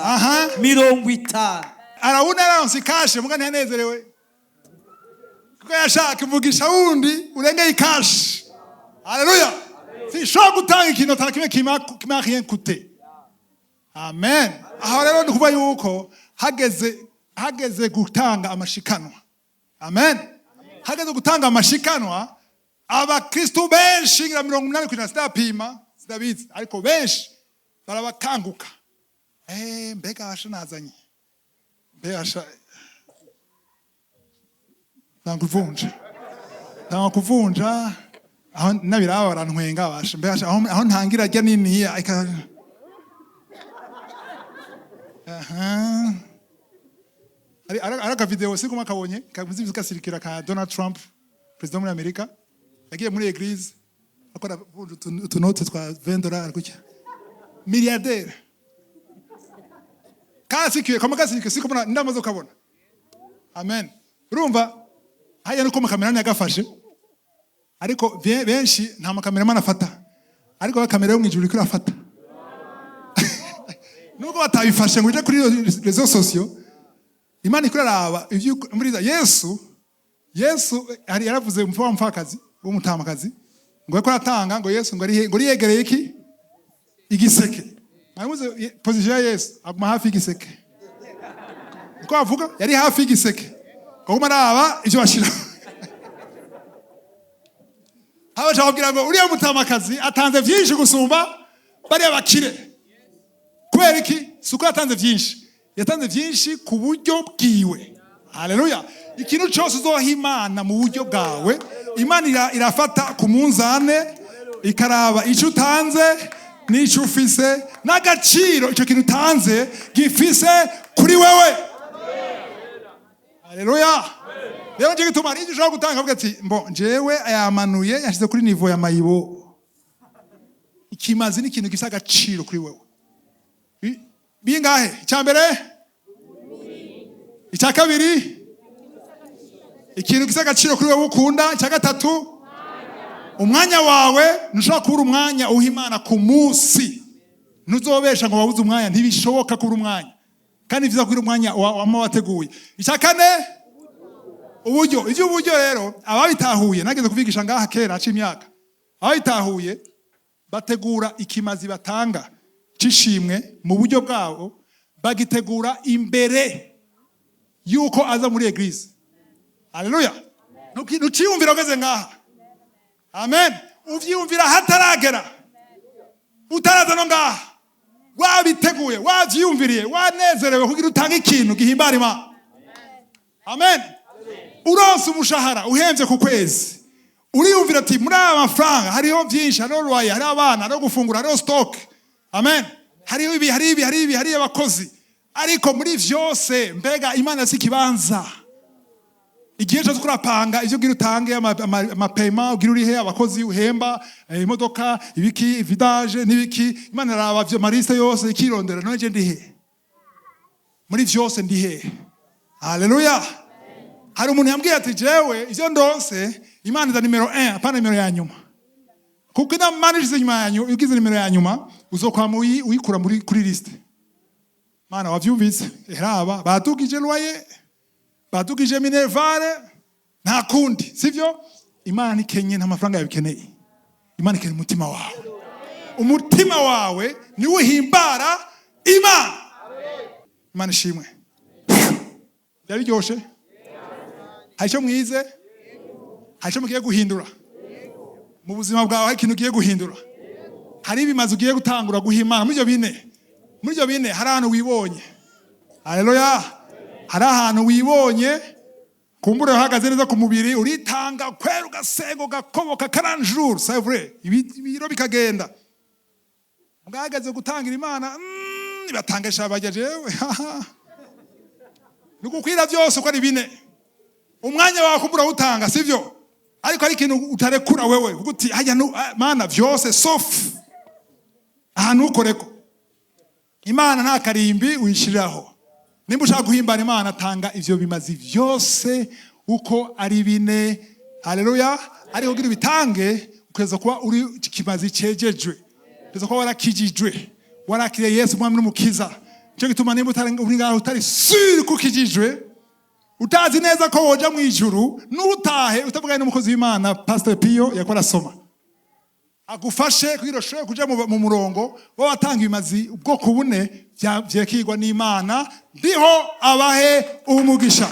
50. Arawuna yaronse i cash, muga ntiyanezerewe, kuko yashaka umugisha wundi urengeye i cash. Haleluya! Sinshobora gutanga ikintu atana kimwe qui m'a rien coûté. Amen. Aho rero ni kuvuga yuko hageze gutanga amashikanwa, amen, hageze gutanga amashikanwa, abakristu benshi, ngira 80%, sindapima, sindabizi, ariko benshi barabakanguka. Mbega asha nazanye, mbega asha nanga kuvunja, nanga kuvunja, aho nabiraba barantwenga basha, mbega asha aho ntangira rya niniya aha. Ari akavideo siguma kabonye kavuze gasirikira ka Donald Trump, perezida muri Amerika. Yagiye muri église akora vunja utunote twa 20 $ gutya. Milliardaire. Kasikiye kama kasikiye, siko mbona ndamaze ukabona. Amen. Urumva haya nuko makamerani yagafashe, ariko benshi nta makameramani afata, ariko kamera yo mu ijuru iriko irafata, nubwo batabifashe ngo uje kuri réseaux sociaux. Imana iko iraraba ivyo muri Yesu. Yesu hari yaravuze umupfa w'umupfakazi w'umutamakazi ngo yariko aratanga, ngo Yesu ngo ari ngo yegereye iki igiseke. Mwamuze position ya Yesu, aguma hafi y'igiseke. Niko bavuga, yari hafi y'igiseke, aguma araba ivyo bashira. Habasha kubwira ngo uriya mutamakazi atanze vyinshi gusumba bariya bakire. Kubera iki? Si uko yatanze vyinshi, yatanze vyinshi ku buryo bwiwe. Haleluya! Ikintu cyose uzoha Imana mu buryo bwawe, Imana irafata ku munzane, ikaraba icyo utanze n'icyo ufise n'agaciro icyo kintu utanze gifise kuri wewe. Haleluya! Rero nicyo gituma hari icyo ushobora gutanga avuga ati: "Mbo njyewe ayamanuye, yashyize kuri niveau ya mayibo." Ikimazi ni ikintu gifite agaciro kuri wewe. Bingahe? Icya mbere, icya kabiri, ikintu gifite agaciro kuri wowe ukunda. Icya gatatu, umwanya wawe. Ntushobora kubura umwanya uha Imana ku munsi. Ntuzobesha ngo wabuze umwanya, ntibishoboka kubura umwanya, kandi ni byiza kubura umwanya wama wateguye. Icya kane, uburyo. Iby'uburyo rero, ababitahuye, nageze kubigisha ngaha kera haca imyaka, ababitahuye bategura ikimazi batanga c'ishimwe mu buryo bwabo, bagitegura imbere yuko aza muri église. Haleluya! Ntuciyumvira ugeze ngaha. Amen. Uvyiyumvira hataragera, utaraza no ngaha, wabiteguye, wavyiyumviriye, wanezerewe kugira utange ikintu gihimbara Imana. Amen. Uronse umushahara uhemvye ku kwezi, uriyumvira ati: "Muri aya mafaranga hariho byinshi, hariho loyer, hariho abana, hariho gufungura, hariho stock." Amen. Hariho ibi, hariho ibi, hariho ibi, hariho abakozi. Ariko muri vyose, mbega Imana si ikibanza? Igihe cyose urapanga ivyo ugira utange, amapaiement ugira urihe, abakozi uhemba, imodoka, ibiki, vidange n'ibiki, Imana iraba vyo maliste yose, ikirondera: "None je ndihe muri vyose? Ndihe?" Haleluya! Hari umuntu yambwiye ati: "Jewe ivyo ndonse, Imana iza nimero 1, apana nimero ya nyuma, kuko Imana ishize inyuma yanyu, ugize nimero ya nyuma uzokwama uyikura muri kuri liste." Mana, wavyumvise? Eraba badugije loyer, badugije minerval, nta kundi, sivyo? Imana ikenye nta mafaranga yabikeneye. Imana ikeneye umutima wawe. Umutima wawe niwo uhimbara Imana. Imana ishimwe. Byari biryoshe. Hari icyo mwize, hari icyo mugiye guhindura mu buzima bwawe, hari ikintu ugiye guhindura, hari ibimazi ugiye gutangura guha Imana muri ibyo bine. Muri ibyo bine hari ahantu wibonye. Haleluya! Hari ahantu wibonye, kumbura uhagaze neza ku mubiri, uritanga kwera, ugasenga, ugakoboka 40 jours, c'est vrai, ibiro bikagenda. Bwahagaze gutangira Imana, ibatangisha bajya jewe ni ugukwira byose uko ari bine. Umwanya wawe kumbura utanga, sivyo? Ariko ari ikintu utarekura wewe, uvuga uti: "Hajya Mana, vyose sauf ahantu ukoreko." Imana nta karimbi uyishiriraho. Nimba ushaka guhimbara Imana, tanga ivyo bimazi vyose uko ari bine. Haleluya! Ariko kugira ubitange, ukeza kuba uri kimazi cejejwe, ukeza kuba warakijijwe, warakiriye Yesu umwami n'umukiza. Nico gituma nimba utari uri ngaho utari sûr ko ukijijwe, utazi neza ko woja mu ijuru, n'utahe utavuganye n'umukozi w'Imana Pastor Pio yakora asoma, agufashe kugira ushobore kuja mu murongo w'abatanga ibimazi ubwoko bune vyekirwa n'Imana. Ndiho abahe umugisha.